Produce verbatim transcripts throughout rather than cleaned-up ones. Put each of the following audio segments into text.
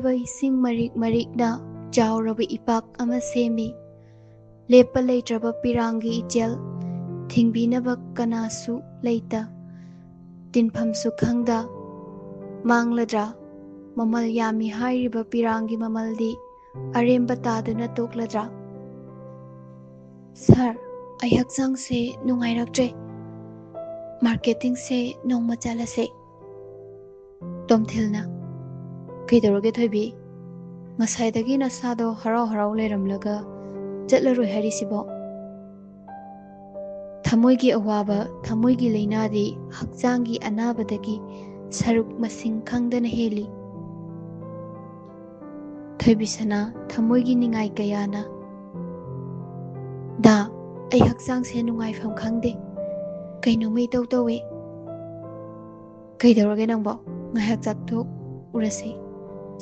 ꯏꯁꯤꯡ ꯃꯔꯤꯛ ꯃꯔꯤꯛꯅ ꯆꯥꯎꯔꯕ ꯏꯄꯥꯛ ꯑꯃ ꯁꯦꯝꯃꯤ꯫ ꯂꯦꯞꯄ ꯂꯩꯇ꯭ꯔꯕ ꯄꯤꯔꯥꯡꯒꯤ ꯏꯆꯦꯜ, ꯊꯤꯡꯕꯤꯅꯕ ꯀꯅꯥꯁꯨ ꯂꯩꯇ꯫ ꯇꯤꯟꯐꯝꯁꯨ ꯈꯪꯗ ꯃꯥꯡꯂꯗ꯭ꯔꯥ? ꯃꯃꯜ ꯌꯥꯝꯃꯤ ꯍꯥꯏꯔꯤꯕ ꯄꯤꯔꯥꯡꯒꯤ ꯃꯃꯜꯗꯤ ꯑꯔꯦꯝꯕ ꯇꯥꯗꯨꯅ ꯇꯣꯛꯂꯗ꯭ꯔꯥ? "ꯁꯥꯔ, ꯑꯩ ꯍꯛꯆꯥꯡꯁꯦ ꯅꯨꯡꯉꯥꯏꯔꯛꯇ꯭ꯔꯦ꯫ ꯃꯥꯔꯀꯦꯇꯤꯡꯁꯦ ꯅꯣꯡꯃ ꯆꯠꯂꯁꯦ꯫" ꯇꯣꯝꯊꯤꯜꯅ, "ꯀꯩꯗꯧꯔꯒꯦ ꯊꯣꯏꯕꯤ? ꯉꯁꯥꯏꯗꯒꯤ ꯅꯁꯥꯗꯣ ꯍꯔꯥꯎ ꯍꯔꯥꯎ ꯂꯩꯔꯝꯂꯒ ꯆꯠꯂꯔꯣꯏ ꯍꯥꯏꯔꯤꯁꯤꯕꯣ?" "ꯊꯃꯣꯏꯒꯤ ꯑꯋꯥꯕ, ꯊꯃꯣꯏꯒꯤ ꯂꯥꯏꯅꯥꯗꯤ ꯍꯛꯆꯥꯡꯒꯤ ꯑꯅꯥꯕꯗꯒꯤ ꯁꯔꯨꯛ ꯃꯁꯤꯡ ꯈꯪꯗꯅ ꯍꯦꯜꯂꯤ꯫" ꯊꯣꯏꯕꯤꯁꯅꯥ, ꯊꯃꯣꯏꯒꯤ ꯅꯤꯡꯉꯥꯏ ꯀꯌꯥꯅ, "ꯗꯥ, ꯑꯩ ꯍꯛꯆꯥꯡꯁꯦ ꯅꯨꯡꯉꯥꯏꯐꯝ ꯈꯪꯗꯦ꯫ ꯀꯩꯅꯣꯝꯃ ꯏꯇꯧ ꯇꯧꯏ꯫" "ꯀꯩꯗꯧꯔꯒꯦ ꯅꯪꯕꯣ? ꯉꯥꯏꯍꯥꯛ ꯆꯠꯊꯣꯛꯎꯔꯁꯤ꯫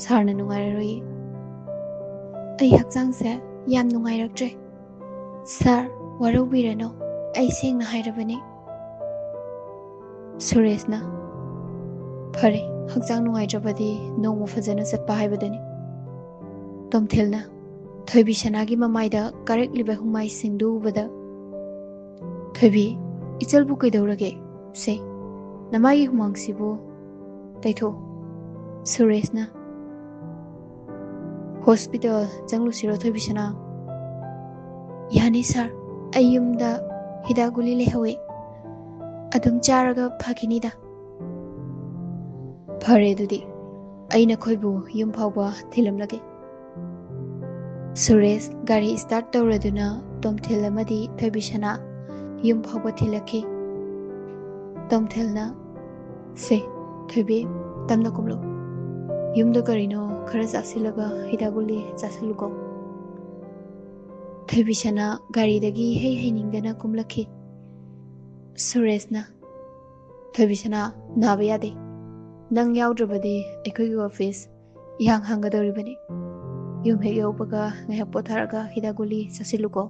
ꯁꯥꯔꯅ ꯅꯨꯡꯉꯥꯏꯔꯔꯣꯏꯌꯦ꯫" "ꯑꯩ ꯍꯛꯆꯥꯡꯁꯦ ꯌꯥꯝ ꯅꯨꯡꯉꯥꯏꯔꯛꯇ꯭ꯔꯦ꯫ ꯁꯥꯔ, ꯋꯥꯔꯧꯕꯤꯔꯅꯨ꯫ ꯑꯩ ꯁꯦꯡꯅ ꯍꯥꯏꯔꯕꯅꯤ꯫" ꯁꯨꯔꯦꯁꯅ, "ꯐꯔꯦ, ꯍꯛꯆꯥꯡ ꯅꯨꯡꯉꯥꯏꯇ꯭ꯔꯕꯗꯤ ꯅꯣꯡꯃ ꯐꯖꯅ ꯆꯠꯄ ꯍꯥꯏꯕꯗꯨꯅꯤ꯫" ꯇꯣꯝꯊꯤꯜꯅ, ꯊꯣꯏꯕꯤꯁꯅꯥꯒꯤ ꯃꯃꯥꯏꯗ ꯀꯥꯔꯛꯂꯤꯕ ꯍꯨꯃꯥꯏꯁꯤꯡꯗꯨ ꯎꯕꯗ, "ꯊꯣꯏꯕꯤ, ꯏꯆꯜꯕꯨ ꯀꯩꯗꯧꯔꯒꯦ? ꯁꯦ, ꯅꯃꯥꯏꯒꯤ ꯍꯨꯃꯥꯡꯁꯤꯕꯨ ꯇꯩꯊꯣꯛꯎ꯫" ꯁꯨꯔꯦꯁꯅ, "ꯍꯣꯁꯄꯤꯇꯥꯜ ꯆꯪꯂꯨꯁꯤꯔꯣ ꯊꯣꯏꯕꯤꯁꯅꯥ?" "ꯌꯥꯅꯤ ꯁꯥꯔ, ꯑꯩ ꯌꯨꯝꯗ ꯍꯤꯗꯥꯛ ꯒꯨꯂꯤ ꯂꯩꯍꯧꯋꯤ, ꯑꯗꯨꯝ ꯆꯥꯔꯒ ꯐꯈꯤꯅꯤꯗ꯫" "ꯐꯔꯦ ꯑꯗꯨꯗꯤ, ꯑꯩ ꯅꯈꯣꯏꯕꯨ ꯌꯨꯝ ꯐꯥꯎꯕ ꯊꯤꯜꯂꯝꯂꯒꯦ꯫" ꯁꯨꯔꯦꯁ ꯒꯥꯔꯤ ꯁ꯭ꯇꯥꯔꯠ ꯇꯧꯔꯗꯨꯅ ꯇꯣꯝꯊꯤꯜ ꯑꯃꯗꯤ ꯊꯣꯏꯕꯤꯁꯅꯥ ꯌꯨꯝ ꯐꯥꯎꯕ ꯊꯤꯜꯂꯛꯈꯤ꯫ ꯇꯣꯝꯊꯤꯜꯅ, "ꯁꯦ, ꯊꯣꯏꯕꯤ, ꯇꯞꯅ ꯀꯨꯝꯂꯣ꯫ ꯌꯨꯝꯗ ꯀꯔꯤꯅꯣ ꯈꯔ ꯆꯥꯁꯤꯜꯂꯒ ꯍꯤꯗꯥꯛ ꯒꯨꯂꯤ ꯆꯥꯁꯤꯜꯂꯨꯀꯣ꯫" ꯊꯣꯏꯕꯤꯁꯅꯥ ꯒꯥꯔꯤꯗꯒꯤ ꯏꯍꯩ ꯍꯩꯅꯤꯡꯗꯅ ꯀꯨꯝꯂꯛꯈꯤ꯫ ꯁꯨꯔꯦꯁꯅ, "ꯊꯣꯏꯕꯤꯁꯅꯥ, ꯅꯥꯕ ꯌꯥꯗꯦ꯫ ꯅꯪ ꯌꯥꯎꯗ꯭ꯔꯕꯗꯤ ꯑꯩꯈꯣꯏꯒꯤ ꯑꯣꯐꯤꯁ ꯏꯍꯥꯡ ꯍꯥꯡꯒꯗꯧꯔꯤꯕꯅꯤ꯫ ꯌꯨꯝ ꯍꯦꯛ ꯌꯧꯕꯒ ꯉꯥꯏꯍꯥꯛ ꯄꯣꯊꯥꯔꯒ ꯍꯤꯗꯥꯛ ꯒꯨꯂꯤ ꯆꯥꯁꯤꯜꯂꯨꯀꯣ꯫"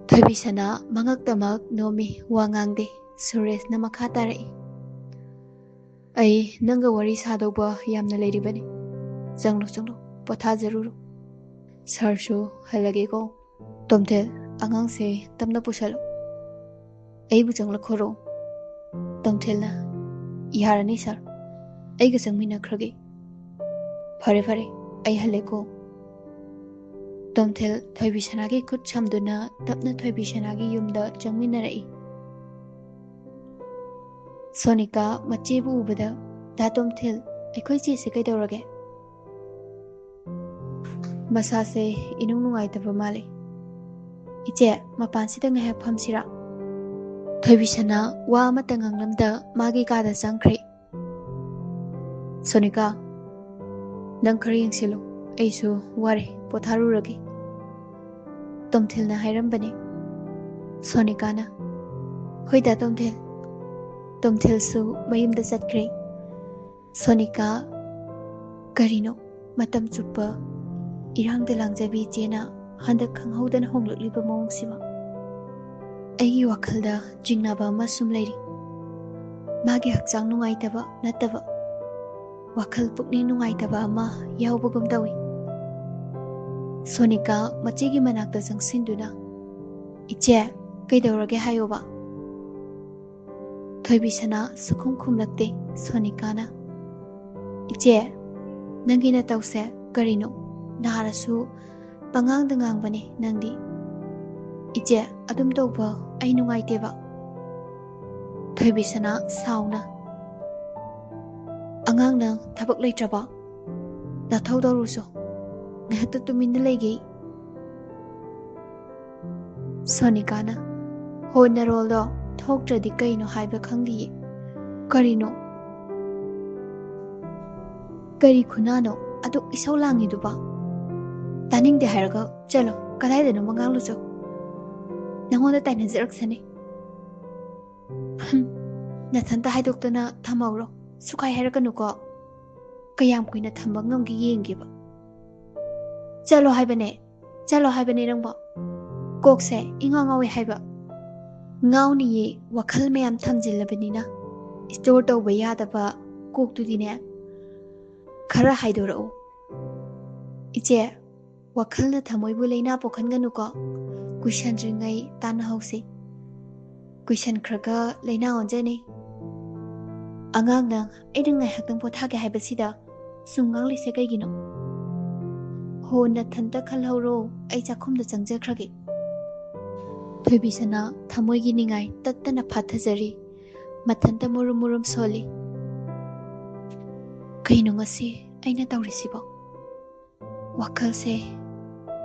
ꯊꯣꯏꯕꯤꯁꯅꯥ ꯃꯉꯛꯇꯃꯛ ꯅꯣꯝꯃꯤ, ꯋꯥ ꯉꯥꯡꯗꯦ꯫ ꯁꯨꯔꯦꯁꯅ ꯃꯈꯥ ꯇꯥꯔꯛꯏ, ꯑꯩ ꯅꯪꯒ ꯋꯥꯔꯤ ꯁꯥꯗꯧꯕ ꯌꯥꯝꯅ ꯂꯩꯔꯤꯕꯅꯤ꯫ ꯆꯪꯂꯣ, ꯆꯪꯂꯣ, ꯄꯣꯊꯥꯖꯔꯨꯔꯣ꯫ ꯁꯥꯔꯁꯨ ꯍꯜꯂꯒꯦꯀꯣ꯫ ꯇꯣꯝꯊꯦꯜ, ꯑꯉꯥꯡꯁꯦ ꯇꯞꯅ ꯄꯨꯁꯜꯂꯨ꯫ ꯑꯩꯕꯨ ꯆꯪꯂꯛꯈꯣꯔꯣ꯫ ꯇꯣꯝꯊꯦꯜꯅ, ꯌꯥꯔꯅꯤ ꯁꯥꯔ, ꯑꯩꯒ ꯆꯪꯃꯤꯟꯅꯈ꯭ꯔꯒꯦ꯫ ꯐꯔꯦ, ꯐꯔꯦ, ꯑꯩ ꯍꯜꯂꯦꯀꯣ꯫ ꯇꯣꯝꯊꯦꯜ ꯊꯣꯏꯕꯤꯁꯅꯥꯒꯤ ꯈꯨꯠ ꯁꯝꯗꯨꯅ ꯇꯞꯅ ꯊꯣꯏꯕꯤꯁꯅꯥꯒꯤ ꯌꯨꯝꯗ ꯆꯪꯃꯤꯟꯅꯔꯛꯏ꯫ ꯁꯣꯅꯤꯀꯥ ꯃꯆꯦꯕꯨ ꯎꯕꯗ, "ꯗꯥ ꯇꯣꯝꯊꯦꯜ, ꯑꯩꯈꯣꯏ ꯆꯦꯁꯦ ꯀꯩꯗꯧꯔꯒꯦ?" "ꯃꯁꯥꯁꯦ ꯏꯅꯨꯡ ꯅꯨꯡꯉꯥꯏꯇꯕ ꯃꯥꯜꯂꯤ꯫ ꯏꯆꯦ, ꯃꯄꯥꯟꯁꯤꯗ ꯉꯥꯏꯍꯥꯛ ꯐꯝꯁꯤꯔꯥ?" ꯊꯣꯏꯕꯤꯁꯅꯥ ꯋꯥ ꯑꯃꯠꯇ ꯉꯥꯡꯂꯝꯗ ꯃꯥꯒꯤ ꯀꯥꯗ ꯆꯪꯈ꯭ꯔꯦ꯫ "ꯁꯣꯅꯤꯀꯥ, ꯅꯪ ꯈꯔ ꯌꯦꯡꯁꯤꯜꯂꯨ, ꯑꯩꯁꯨ ꯋꯥꯔꯦ, ꯄꯣꯊꯥꯔꯨꯔꯒꯦ", ꯇꯣꯝꯊꯤꯜꯅ ꯍꯥꯏꯔꯝꯕꯅꯤ꯫ ꯁꯣꯅꯤꯀꯥꯅ, "ꯍꯣꯏꯗ ꯇꯣꯝꯊꯤꯜ"꯫ ꯇꯣꯝꯊꯤꯜꯁꯨ ꯃꯌꯨꯝꯗ ꯆꯠꯈ꯭ꯔꯦ꯫ ꯁꯣꯅꯤꯀꯥ, ꯀꯔꯤꯅꯣ ꯃꯇꯝ ꯆꯨꯞꯄ ꯏꯔꯥꯡꯗ ꯂꯥꯡꯖꯕꯤ ꯏꯆꯦꯅ ꯍꯟꯗꯛ ꯈꯪꯍꯧꯗꯅ ꯍꯣꯡꯂꯛꯂꯤꯕ ꯃꯑꯣꯡꯁꯤꯕꯣ? ꯑꯩꯒꯤ ꯋꯥꯈꯜꯗ ꯆꯤꯡꯅꯕ ꯑꯃ ꯁꯨꯝ ꯂꯩꯔꯤ꯫ ꯃꯥꯒꯤ ꯍꯛꯆꯥꯡ ꯅꯨꯡꯉꯥꯏꯇꯕ ꯅꯠꯇꯕ, ꯋꯥꯈꯜ ꯄꯨꯛꯅꯤꯡ ꯅꯨꯡꯉꯥꯏꯇꯕ ꯑꯃ ꯌꯥꯎꯕꯒꯨꯝ ꯇꯧꯏ꯫ ꯁꯣꯅꯤꯀꯥ ꯃꯆꯦꯒꯤ ꯃꯅꯥꯛꯇ ꯆꯪꯁꯤꯟꯗꯨꯅ, "ꯏꯆꯦ, ꯀꯩꯗꯧꯔꯒꯦ ꯍꯥꯏꯌꯣꯕ?" ꯊꯣꯏꯕꯤꯁꯅꯥ ꯁꯨꯈꯨꯝ ꯈꯨꯝꯂꯛꯇꯦ꯫ ꯁꯣꯅꯤꯀꯥꯅ, "ꯏꯆꯦ, ꯅꯪꯒꯤ ꯅꯇꯧꯁꯦ ꯀꯔꯤꯅꯣ? ꯅꯥꯔꯁꯨ ꯄꯉꯥꯡꯗ ꯉꯥꯡꯕꯅꯦ ꯅꯪꯗꯤ꯫ ꯏꯆꯦ, ꯑꯗꯨꯝ ꯇꯧꯕ ꯑꯩ ꯅꯨꯡꯉꯥꯏꯇꯦꯕ"꯫ ꯊꯣꯏꯕꯤꯁꯅꯥ ꯁꯥꯎꯅ, "ꯑꯉꯥꯡ ꯅꯪ ꯊꯕꯛ ꯂꯩꯇ꯭ꯔꯕꯣ? ꯅꯊꯧ ꯇꯧꯔꯨꯆꯣ꯫ ꯉꯥꯏꯍꯥꯛꯇ ꯇꯨꯃꯤꯟꯅ ꯂꯩꯒꯦ"꯫ ꯁꯣꯅꯤꯀꯥꯅ, "ꯍꯣ, ꯅꯔꯣꯜꯗꯣ ꯊꯣꯛꯇ꯭ꯔꯗꯤ ꯀꯩꯅꯣ ꯍꯥꯏꯕ ꯈꯪꯗꯤꯌꯦ꯫ ꯀꯔꯤꯅꯣ? ꯀꯔꯤ ꯈꯨꯅꯥꯅꯣ ꯑꯗꯨꯛ ꯏꯁꯧ ꯂꯥꯡꯉꯤꯗꯨꯕꯣ? ꯇꯥꯅꯤꯡꯗꯦ ꯍꯥꯏꯔꯒ ꯆꯠꯂꯣ, ꯀꯗꯥꯏꯗꯅꯣ ꯃꯉꯥꯡꯂꯨꯆꯣ꯫ ꯅꯉꯣꯟꯗ ꯇꯥꯏꯅꯖꯔꯛꯁꯅꯤ꯫ ꯍꯝ, ꯅꯊꯟꯇ ꯍꯥꯏꯗꯣꯛꯇꯅ ꯊꯝꯍꯧꯔꯣ, ꯁꯨꯛꯍꯥꯏ ꯍꯥꯏꯔꯛꯀꯅꯨꯀꯣ꯫ ꯀꯌꯥꯝ ꯀꯨꯏꯅ ꯊꯝꯕ ꯉꯝꯒꯦ ꯌꯦꯡꯒꯦꯕ"꯫ "ꯆꯠꯂꯣ ꯍꯥꯏꯕꯅꯦ, ꯆꯠꯂꯣ ꯍꯥꯏꯕꯅꯦ ꯅꯪꯕꯣ꯫ ꯀꯣꯛꯁꯦ ꯏꯉꯥꯎ ꯉꯥꯎꯏ ꯍꯥꯏꯕ"꯫ "ꯉꯥꯎꯅꯤꯌꯦ, ꯋꯥꯈꯜ ꯃꯌꯥꯝ ꯊꯝꯖꯤꯜꯂꯕꯅꯤꯅ꯫ ꯁ꯭ꯇꯣꯔ ꯇꯧꯕ ꯌꯥꯗꯕ ꯀꯣꯛꯇꯨꯗꯤꯅꯦ ꯈꯔ ꯍꯥꯏꯗꯣꯔꯛꯎ꯫ ꯏꯆꯦ, ꯋꯥꯈꯜꯅ ꯊꯃꯣꯏꯕꯨ ꯂꯩꯅꯥ ꯄꯣꯛꯍꯟꯒꯅꯨꯀꯣ꯫ ꯀꯨꯏꯁꯟꯗ꯭ꯔꯤꯉꯩ ꯇꯥꯟꯅꯍꯧꯁꯤ꯫ ꯀꯨꯏꯁꯟꯈ꯭ꯔꯒ ꯂꯩꯅꯥ ꯑꯣꯟꯖꯅꯤ꯫ ꯑꯉꯥꯡꯅ ꯑꯩꯅ ꯉꯥꯏꯍꯥꯛꯇꯪ ꯄꯣꯊꯥꯒꯦ ꯍꯥꯏꯕꯁꯤꯗ ꯁꯨꯝ ꯉꯥꯡꯂꯤꯁꯦ ꯀꯩꯒꯤꯅꯣ? ꯍꯣ, ꯅꯊꯟꯇ ꯈꯜꯍꯧꯔꯣ, ꯑꯩ ꯆꯥꯛꯈꯨꯝꯗ ꯆꯪꯖꯈ꯭ꯔꯒꯦ꯫ ꯊꯣꯏꯕꯤꯁꯅꯥ ꯊꯃꯣꯏꯒꯤ ꯅꯤꯡꯉꯥꯏ ꯇꯠꯇꯅ ꯐꯥꯊꯖꯔꯤ꯫ ꯃꯊꯟꯇ ꯃꯨꯔꯨꯝ ꯃꯨꯔꯨꯝ ꯁꯣꯜꯂꯤ꯫ ꯀꯩꯅꯣ ꯉꯁꯤ ꯑꯩꯅ ꯇꯧꯔꯤꯁꯤꯕꯣ? ꯋꯥꯈꯜꯁꯦ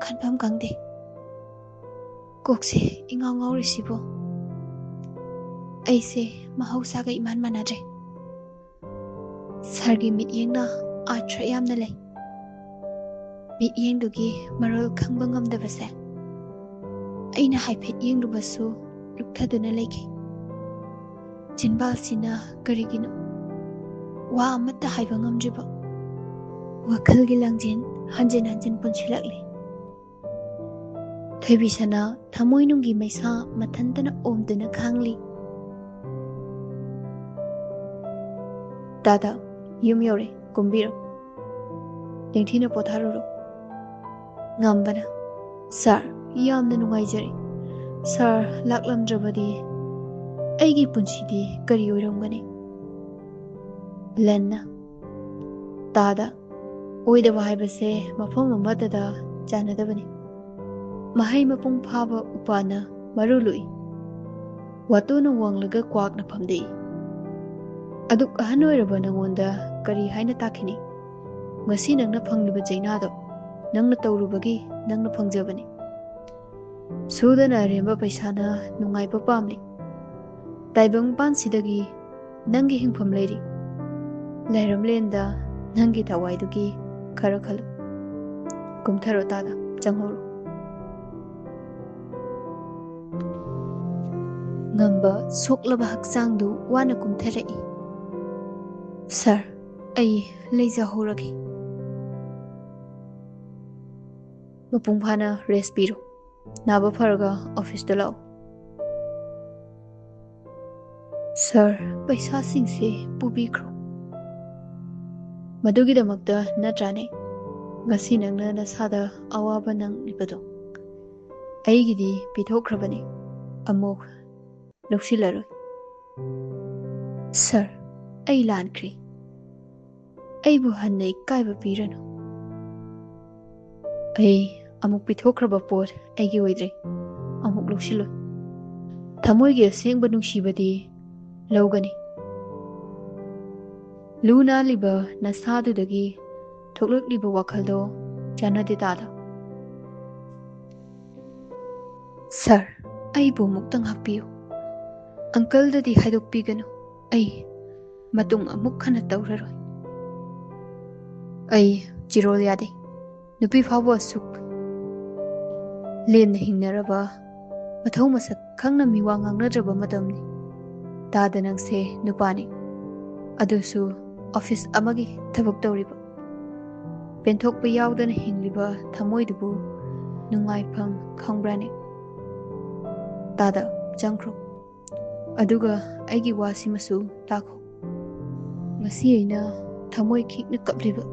ꯈꯟꯐꯝ ꯈꯪꯗꯦ꯫ ꯀꯣꯛꯁꯦ ꯏꯉꯥꯎ ꯉꯥꯎꯔꯤꯁꯤꯕꯣ? ꯑꯩꯁꯦ ꯃꯍꯧꯁꯥꯒ ꯏꯃꯥꯟ ꯃꯥꯟꯅꯗ꯭ꯔꯦ꯫ ꯁꯥꯔꯒꯤ ꯃꯤꯠꯌꯦꯡꯅ ꯑꯥꯔꯊ ꯌꯥꯝꯅ ꯂꯩ꯫ ꯃꯤꯠꯌꯦꯡꯗꯨꯒꯤ ꯃꯔꯣꯜ ꯈꯪꯕ ꯉꯝꯗꯕꯁꯦ ꯑꯩꯅ ꯍꯥꯏꯐꯦꯠ ꯌꯦꯡꯂꯨꯕꯁꯨ ꯂꯨꯞꯊꯗꯨꯅ ꯂꯩꯈꯤ꯫ ꯆꯤꯟꯕꯥꯜꯁꯤꯅ ꯀꯔꯤꯒꯤꯅꯣ ꯋꯥ ꯑꯃꯠꯇ ꯍꯥꯏꯕ ꯉꯝꯗ꯭ꯔꯤꯕ? ꯋꯥꯈꯜꯒꯤ ꯂꯥꯡꯖꯦꯜ ꯍꯟꯖꯤꯟ ꯍꯟꯖꯤꯟ ꯄꯨꯟꯁꯤꯜꯂꯛꯂꯤ꯫ ꯊꯣꯏꯕꯤꯁꯅꯥ ꯊꯃꯣꯏꯅꯨꯡꯒꯤ ꯃꯩꯁꯥ ꯃꯊꯟꯇꯅ ꯑꯣꯝꯗꯨꯅ ꯈꯥꯡꯂꯤ꯫ ꯇꯥꯗ, ꯌꯨꯝ ꯌꯧꯔꯦ, ꯀꯨꯝꯕꯤꯔꯣ꯫ ꯅꯤꯡꯊꯤꯅ ꯄꯣꯊꯥꯔꯨꯔꯣ꯫ ꯉꯝꯕꯅ, ꯁꯥꯔ, ꯌꯥꯝꯅ ꯅꯨꯡꯉꯥꯏꯖꯔꯦ꯫ ꯁꯥꯔ ꯂꯥꯛꯂꯝꯗ꯭ꯔꯕꯗꯤ ꯑꯩꯒꯤ ꯄꯨꯟꯁꯤꯗꯤ ꯀꯔꯤ ꯑꯣꯏꯔꯝꯒꯅꯤ? ꯂꯟꯅ, ꯇꯥꯗ, ꯑꯣꯏꯗꯕ ꯍꯥꯏꯕꯁꯦ ꯃꯐꯝ ꯑꯃꯠꯇꯗ ꯆꯥꯟꯅꯗꯕꯅꯤ꯫ ꯃꯍꯩ ꯃꯄꯨꯡ ꯐꯥꯕ ꯎꯄꯥꯜꯅ ꯃꯔꯨ ꯂꯨꯏ꯫ ꯋꯥꯇꯣꯟꯅ ꯋꯥꯡꯂꯒ ꯀ꯭ꯋꯥꯛꯅ ꯐꯝꯗꯦꯛꯏ꯫ ꯑꯗꯨꯛ ꯑꯍꯟ ꯑꯣꯏꯔꯕ ꯅꯉꯣꯟꯗ ꯀꯔꯤ ꯍꯥꯏꯅ ꯇꯥꯛꯈꯤꯅꯤ? ꯉꯁꯤ ꯅꯪꯅ ꯐꯪꯂꯤꯕ ꯆꯩꯅꯥꯗꯣ ꯅꯪꯅ ꯇꯧꯔꯨꯕꯒꯤ ꯅꯪꯅ ꯐꯪꯖꯕꯅꯤ꯫ ꯁꯨꯗꯅ ꯑꯔꯦꯝꯕ ꯄꯩꯁꯥꯅ ꯅꯨꯡꯉꯥꯏꯕ ꯄꯥꯝꯂꯤ꯫ ꯇꯥꯏꯕꯪ ꯄꯥꯟꯁꯤꯗꯒꯤ ꯅꯪꯒꯤ ꯍꯤꯡꯐꯝ ꯂꯩꯔꯤ꯫ ꯂꯩꯔꯝꯂꯦꯟꯗ ꯅꯪꯒꯤ ꯊꯋꯥꯏꯗꯨꯒꯤ ꯈꯔ ꯈꯜꯂꯨ꯫ ꯀꯨꯝꯊꯔꯣ ꯇꯥꯗ, ꯆꯪꯍꯧꯔꯣ꯫ ꯉꯝꯕ ꯁꯣꯛꯂꯕ ꯍꯛꯆꯥꯡꯗꯨ ꯋꯥꯅ ꯀꯨꯝꯊꯔꯛꯏ꯫ ꯁꯥꯔ, ꯑꯩ ꯂꯩꯖꯍꯧꯔꯒꯦ꯫ ꯃꯄꯨꯡ ꯐꯥꯅ ꯔꯦꯁ ꯄꯤꯔꯣ꯫ ꯅꯥꯕ ꯐꯔꯒ ꯑꯣꯐꯤꯁꯇ ꯂꯥꯛꯑꯣ꯫ ꯁꯥꯔ, ꯄꯩꯁꯥꯁꯤꯡꯁꯦ ꯄꯨꯕꯤꯈ꯭ꯔꯣ꯫ ꯃꯗꯨꯒꯤꯗꯃꯛꯇ ꯅꯠꯇ꯭ꯔꯥꯅꯦ ꯉꯁꯤ ꯅꯪꯅ ꯅꯁꯥꯗ ꯑꯋꯥꯕ ꯅꯪꯂꯤꯕꯗꯣ? ꯑꯩꯒꯤꯗꯤ ꯄꯤꯊꯣꯛꯈ꯭ꯔꯕꯅꯤ, ꯑꯃꯨꯛ ꯂꯧꯁꯤꯜꯂꯔꯣꯏ꯫ ꯁꯥꯔ, ꯑꯩ ꯂꯥꯟꯈ꯭ꯔꯦ꯫ ꯑꯩꯕꯨ ꯍꯟꯅ ꯏꯀꯥꯏꯕ ꯄꯤꯔꯅꯨ꯫ ꯑꯩ ꯑꯃꯨꯛ ꯄꯤꯊꯣꯛꯈ꯭ꯔꯕ ꯄꯣꯠ ꯑꯩꯒꯤ ꯑꯣꯏꯗ꯭ꯔꯦ꯫ ꯑꯃꯨꯛ ꯂꯧꯁꯤꯜꯂꯣꯏ꯫ ꯊꯃꯣꯏꯒꯤ ꯑꯁꯦꯡꯕ ꯅꯨꯡꯁꯤꯕꯗꯤ ꯂꯧꯒꯅꯤ꯫ ꯂꯨ ꯅꯥꯜꯂꯤꯕ ꯅꯁꯥꯗꯨꯗꯒꯤ ꯊꯣꯛꯂꯛꯂꯤꯕ ꯋꯥꯈꯜꯗꯣ ꯆꯥꯟꯅꯗꯦ, ꯇꯥꯗ꯫ ꯁꯥꯔ, ꯑꯩꯕꯨ ꯑꯃꯨꯛꯇ ꯉꯥꯛꯄꯤꯌꯨ꯫ ꯑꯪꯀꯜꯗꯗꯤ ꯍꯥꯏꯗꯣꯛꯄꯤꯒꯅꯨ꯫ ꯑꯩ ꯃꯇꯨꯡ ꯑꯃꯨꯛ ꯍꯟꯅ ꯇꯧꯔꯔꯣꯏ꯫ ꯑꯩ ꯆꯤꯔꯣꯜ ꯌꯥꯗꯦ꯫ ꯅꯨꯄꯤ ꯐꯥꯎꯕ ꯑꯁꯨꯛ ꯂꯦꯝꯅ ꯍꯤꯡꯅꯔꯕ, ꯃꯊꯧ ꯃꯁꯛ ꯈꯪꯅ ꯃꯤꯋꯥ ꯉꯥꯡꯅꯗ꯭ꯔꯕ ꯃꯇꯝꯅꯤ꯫ ꯇꯥꯗ, ꯅꯪꯁꯦ ꯅꯨꯄꯥꯅꯤ, ꯑꯗꯨꯁꯨ ꯑꯣꯐꯤꯁ ꯑꯃꯒꯤ ꯊꯕꯛ ꯇꯧꯔꯤꯕ꯫ ꯄꯦꯟꯊꯣꯛꯄ ꯌꯥꯎꯗꯅ ꯍꯤꯡꯂꯤꯕ ꯊꯃꯣꯏꯗꯨꯕꯨ ꯅꯨꯡꯉꯥꯏꯐꯝ ꯈꯪꯕ꯭ꯔꯥꯅꯦ? ꯇꯥꯗ, ꯆꯪꯈ꯭ꯔꯣ꯫ ꯑꯗꯨꯒ ꯑꯩꯒꯤ ꯋꯥꯁꯤꯃꯁꯨ ꯇꯥꯈꯣ꯫ ꯉꯁꯤ ꯑꯩꯅ ꯊꯃꯣꯏ ꯈꯤꯛꯅ ꯀꯞꯂꯤꯕ,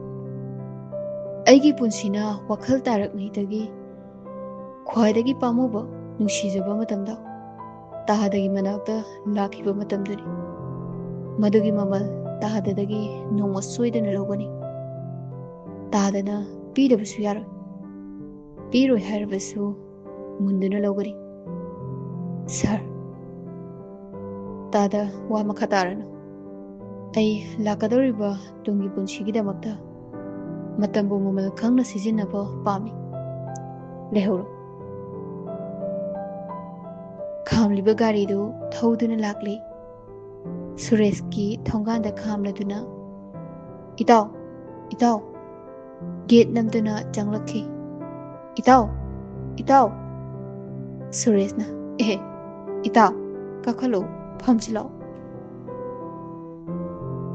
ꯑꯩꯒꯤ ꯄꯨꯟꯁꯤꯅ ꯋꯥꯈꯜ ꯇꯥꯔꯛꯂꯤꯉꯩꯗꯒꯤ ꯈ꯭ꯋꯥꯏꯗꯒꯤ ꯄꯥꯝꯃꯨꯕ, ꯅꯨꯡꯁꯤꯖꯕ ꯃꯇꯝꯗ ꯇꯥꯗꯒꯤ ꯃꯅꯥꯛꯇ ꯂꯥꯛꯈꯤꯕ ꯃꯇꯝꯗꯨꯅꯤ꯫ ꯃꯗꯨꯒꯤ ꯃꯃꯜ ꯇꯥꯗꯗꯒꯤ ꯅꯣꯡꯃ ꯁꯣꯏꯗꯅ ꯂꯧꯒꯅꯤ꯫ ꯇꯥꯗꯅ ꯄꯤꯗꯕꯁꯨ ꯌꯥꯔꯣꯏ꯫ ꯄꯤꯔꯣꯏ ꯍꯥꯏꯔꯕꯁꯨ ꯃꯨꯟꯗꯨꯅ ꯂꯧꯒꯅꯤ꯫ ꯁꯥꯔ, ꯇꯥꯗ, ꯋꯥ ꯃꯈꯥ ꯇꯥꯔꯅꯨ꯫ ꯑꯩ ꯂꯥꯛꯀꯗꯧꯔꯤꯕ ꯇꯨꯡꯒꯤ ꯄꯨꯟꯁꯤꯒꯤꯗꯃꯛꯇ ꯃꯇꯝꯕꯨ ꯃꯃꯜ ꯈꯪꯅ ꯁꯤꯖꯤꯟꯅꯕ ꯄꯥꯝꯃꯤ꯫ ꯂꯩꯍꯧꯔꯣ꯫ ꯈꯥꯝꯂꯤꯕ ꯒꯥꯔꯤꯗꯨ ꯊꯧꯗꯨꯅ ꯂꯥꯛꯂꯤ꯫ ꯁꯨꯔꯦꯁꯀꯤ ꯊꯣꯡꯒꯥꯟꯗ ꯈꯥꯝꯂꯗꯨꯅ, "ꯏꯇꯥꯎ, ꯏꯇꯥꯎ!" ꯒꯦꯠ ꯅꯝꯗꯨꯅ ꯆꯪꯂꯛꯈꯤ꯫ "ꯏꯇꯥꯎ, ꯏꯇꯥꯎ!" ꯁꯨꯔꯦꯁꯅ, "ꯑꯦꯍꯦ, ꯏꯇꯥꯎ, ꯀꯥꯈꯠꯂꯣ, ꯐꯝꯁꯤ ꯂꯥꯛꯑꯣ꯫"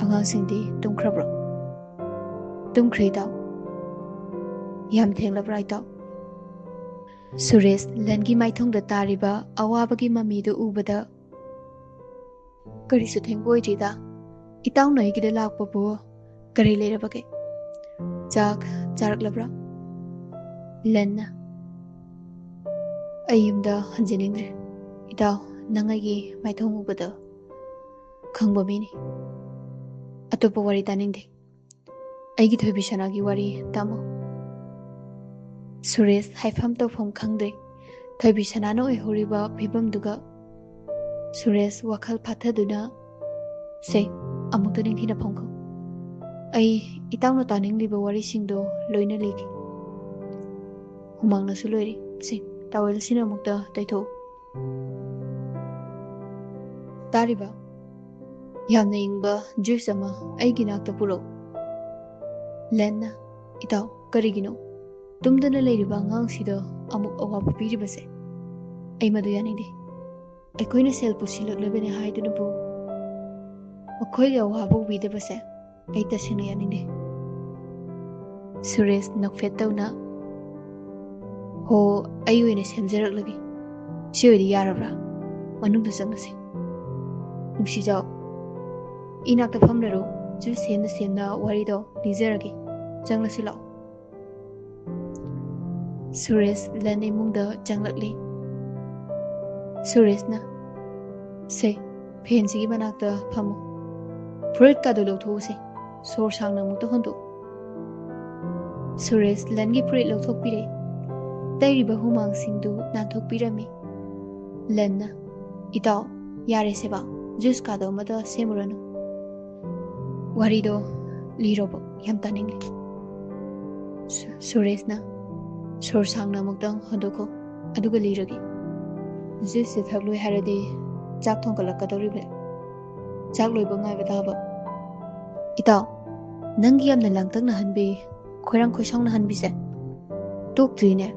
"ꯑꯉꯥꯡꯁꯤꯡꯗꯤ ꯇꯨꯝꯈ꯭ꯔꯕ꯭ꯔꯣ?" "ꯇꯨꯝꯈ꯭ꯔꯦ, ꯏꯇꯥꯎ꯫" "ꯌꯥꯝ ꯊꯦꯡꯂꯕ꯭ꯔꯥ, ꯏꯇꯥꯎ?" ꯁꯨꯔꯦꯁ ꯂꯟꯒꯤ ꯃꯥꯏꯊꯣꯡꯗ ꯇꯥꯔꯤꯕ ꯑꯋꯥꯕꯒꯤ ꯃꯃꯤꯗꯨ ꯎꯕꯗ, "ꯀꯔꯤꯁꯨ ꯊꯦꯡꯕ ꯑꯣꯏꯗ꯭ꯔꯤꯗ꯫ ꯏꯇꯥꯎꯅ ꯑꯩꯒꯤꯗ ꯂꯥꯛꯄꯕꯨ ꯀꯔꯤ ꯂꯩꯔꯕꯒꯦ? ꯆꯥꯛ ꯆꯥꯔꯛꯂꯕ꯭ꯔꯥ? ꯂꯦꯟꯅ, "ꯑꯩ ꯌꯨꯝꯗ ꯍꯟꯖꯅꯤꯡꯗ꯭ꯔꯦ꯫ ꯏꯇꯥꯎ, ꯅꯪ ꯑꯩꯒꯤ ꯃꯥꯏꯊꯣꯡ ꯎꯕꯗ ꯈꯪꯕ ꯃꯤꯅꯤ꯫ ꯑꯇꯣꯞꯄ ꯋꯥꯔꯤ ꯇꯥꯅꯤꯡꯗꯦ꯫ ꯑꯩꯒꯤ ꯊꯣꯏꯕꯤ ꯁꯅꯥꯒꯤ ꯋꯥꯔꯤ ꯇꯝꯃꯨ꯫" ꯁꯨꯔꯦꯁ ꯍꯥꯏꯐꯝ ꯇꯧꯐꯝ ꯈꯪꯗ꯭ꯔꯦ꯫ ꯊꯣꯏꯕꯤ ꯁꯅꯥꯅ ꯑꯣꯏꯍꯧꯔꯤꯕ ꯐꯤꯕꯝꯗꯨꯒ ꯁꯨꯔꯦꯁ ꯋꯥꯈꯜ ꯐꯥꯊꯗꯨꯅ, "ꯁꯦ, ꯑꯃꯨꯛꯇ ꯅꯤꯡꯊꯤꯅ ꯐꯝꯈꯣ꯫ ꯑꯩ ꯏꯇꯥꯎꯅ ꯇꯥꯅꯤꯡꯂꯤꯕ ꯋꯥꯔꯤꯁꯤꯡꯗꯣ ꯂꯣꯏꯅ ꯂꯤꯒꯦ꯫ ꯍꯨꯃꯥꯡꯅꯁꯨ ꯂꯣꯏꯔꯦ꯫ ꯁꯦ, ꯇꯥꯋꯦꯜꯁꯤꯅ ꯑꯃꯨꯛꯇ ꯇꯩꯊꯣꯛꯎ꯫" "ꯇꯥꯔꯤꯕ? ꯌꯥꯝꯅ ꯏꯪꯕ ꯖꯨꯏꯁ ꯑꯃ ꯑꯩꯒꯤ ꯅꯥꯛꯇ ꯄꯨꯔꯛꯎ꯫" ꯂꯦꯟꯅ, "ꯏꯇꯥꯎ, ꯀꯔꯤꯒꯤꯅꯣ? ꯇꯨꯝꯗꯅ ꯂꯩꯔꯤꯕ ꯑꯉꯥꯡꯁꯤꯗ ꯑꯃꯨꯛ ꯑꯋꯥꯕ ꯄꯤꯔꯤꯕꯁꯦ ꯑꯩ ꯃꯗꯨ ꯌꯥꯅꯤꯡꯗꯦ꯫ ꯑꯩꯈꯣꯏꯅ ꯁꯦꯜ ꯄꯨꯁꯤꯜꯂꯛꯂꯕꯅꯤ ꯍꯥꯏꯗꯨꯅꯕꯨ ꯃꯈꯣꯏꯒꯤ ꯑꯋꯥꯕ ꯎꯕꯤꯗꯕꯁꯦ ꯑꯩ ꯇꯁꯦꯡꯅ ꯌꯥꯅꯤꯡꯗꯦ꯫" ꯁꯨꯔꯦꯁ ꯅꯣꯛꯐꯦꯠ ꯇꯧꯅ, "ꯍꯣ, ꯑꯩ ꯑꯣꯏꯅ ꯁꯦꯝꯖꯔꯛꯂꯒꯦ꯫ ꯁꯤ ꯑꯣꯏꯗꯤ ꯌꯥꯔꯕ꯭ꯔꯥ? ꯃꯅꯨꯡꯗ ꯆꯪꯂꯁꯤ꯫ ꯅꯨꯡꯁꯤꯖꯥꯎ, ꯏꯅꯥꯛꯇ ꯐꯝꯂꯔꯣ꯫ ꯖꯨꯏꯁ ꯁꯦꯝꯅ ꯁꯦꯝꯅ ꯋꯥꯔꯤꯗꯣ ꯂꯤꯖꯔꯒꯦ꯫ ꯆꯪꯂꯁꯤ ꯂꯥꯛꯑꯣ꯫" ꯁꯨꯔꯦꯁ ꯂꯦꯟ ꯏꯃꯨꯡꯗ ꯆꯪꯂꯛꯂꯤ꯫ ꯁꯨꯔꯦꯁꯅ, "ꯁꯦ, ꯐꯦꯟꯁꯤꯒꯤ ꯃꯅꯥꯛꯇ ꯐꯝꯃꯨ꯫ ꯐꯨꯔꯤꯠꯀꯥꯗꯣ ꯂꯧꯊꯣꯛꯎꯁꯦ꯫ ꯁꯣꯔ ꯁꯥꯡꯅ ꯑꯃꯨꯛꯇ ꯍꯣꯟꯗꯣꯛꯎ꯫" ꯁꯨꯔꯦꯁ ꯂꯦꯟꯒꯤ ꯐꯨꯔꯤꯠ ꯂꯧꯊꯣꯛꯄꯤꯔꯦ꯫ ꯇꯩꯔꯤꯕ ꯍꯨꯃꯥꯡꯁꯤꯡꯗꯨ ꯅꯥꯟꯊꯣꯛꯄꯤꯔꯝꯃꯤ꯫ ꯂꯦꯟꯅ, "ꯏꯇꯥꯎ, ꯌꯥꯔꯦꯁꯦꯕ, ꯖꯨꯏꯁ ꯀꯥꯗꯣ ꯑꯃꯗ ꯁꯦꯝꯃꯨꯔꯅꯨ꯫ ꯋꯥꯔꯤꯗꯣ ꯂꯤꯔꯣꯕ, ꯌꯥꯝ ꯇꯥꯅꯤꯡꯂꯦ꯫" ꯁꯨ-, ꯁꯨꯔꯦꯁꯅ, "ꯁꯣꯔ ꯁꯥꯡꯅ ꯑꯃꯨꯛꯇꯪ ꯍꯣꯟꯗꯣꯛꯈꯣ, ꯑꯗꯨꯒ ꯂꯤꯔꯒꯦ꯫ ꯖꯨꯏꯁꯁꯦ ꯊꯛꯂꯣꯏ ꯍꯥꯏꯔꯗꯤ ꯆꯥꯛ ꯊꯣꯡꯒꯠꯂꯛꯀꯗꯧꯔꯤꯕꯅꯤ꯫ ꯆꯥꯛ ꯂꯣꯏꯕ ꯉꯥꯏꯕ ꯇꯥꯕ꯫ ꯏꯇꯥꯎ, ꯅꯪꯒꯤ ꯌꯥꯝꯅ ꯂꯥꯡꯇꯛꯅꯍꯟꯕꯤ, ꯈꯣꯏꯔꯥꯡ ꯈꯣꯏꯁꯥꯎꯅꯍꯟꯕꯤꯁꯦ ꯇꯣꯛꯇ꯭ꯔꯤꯅꯦ꯫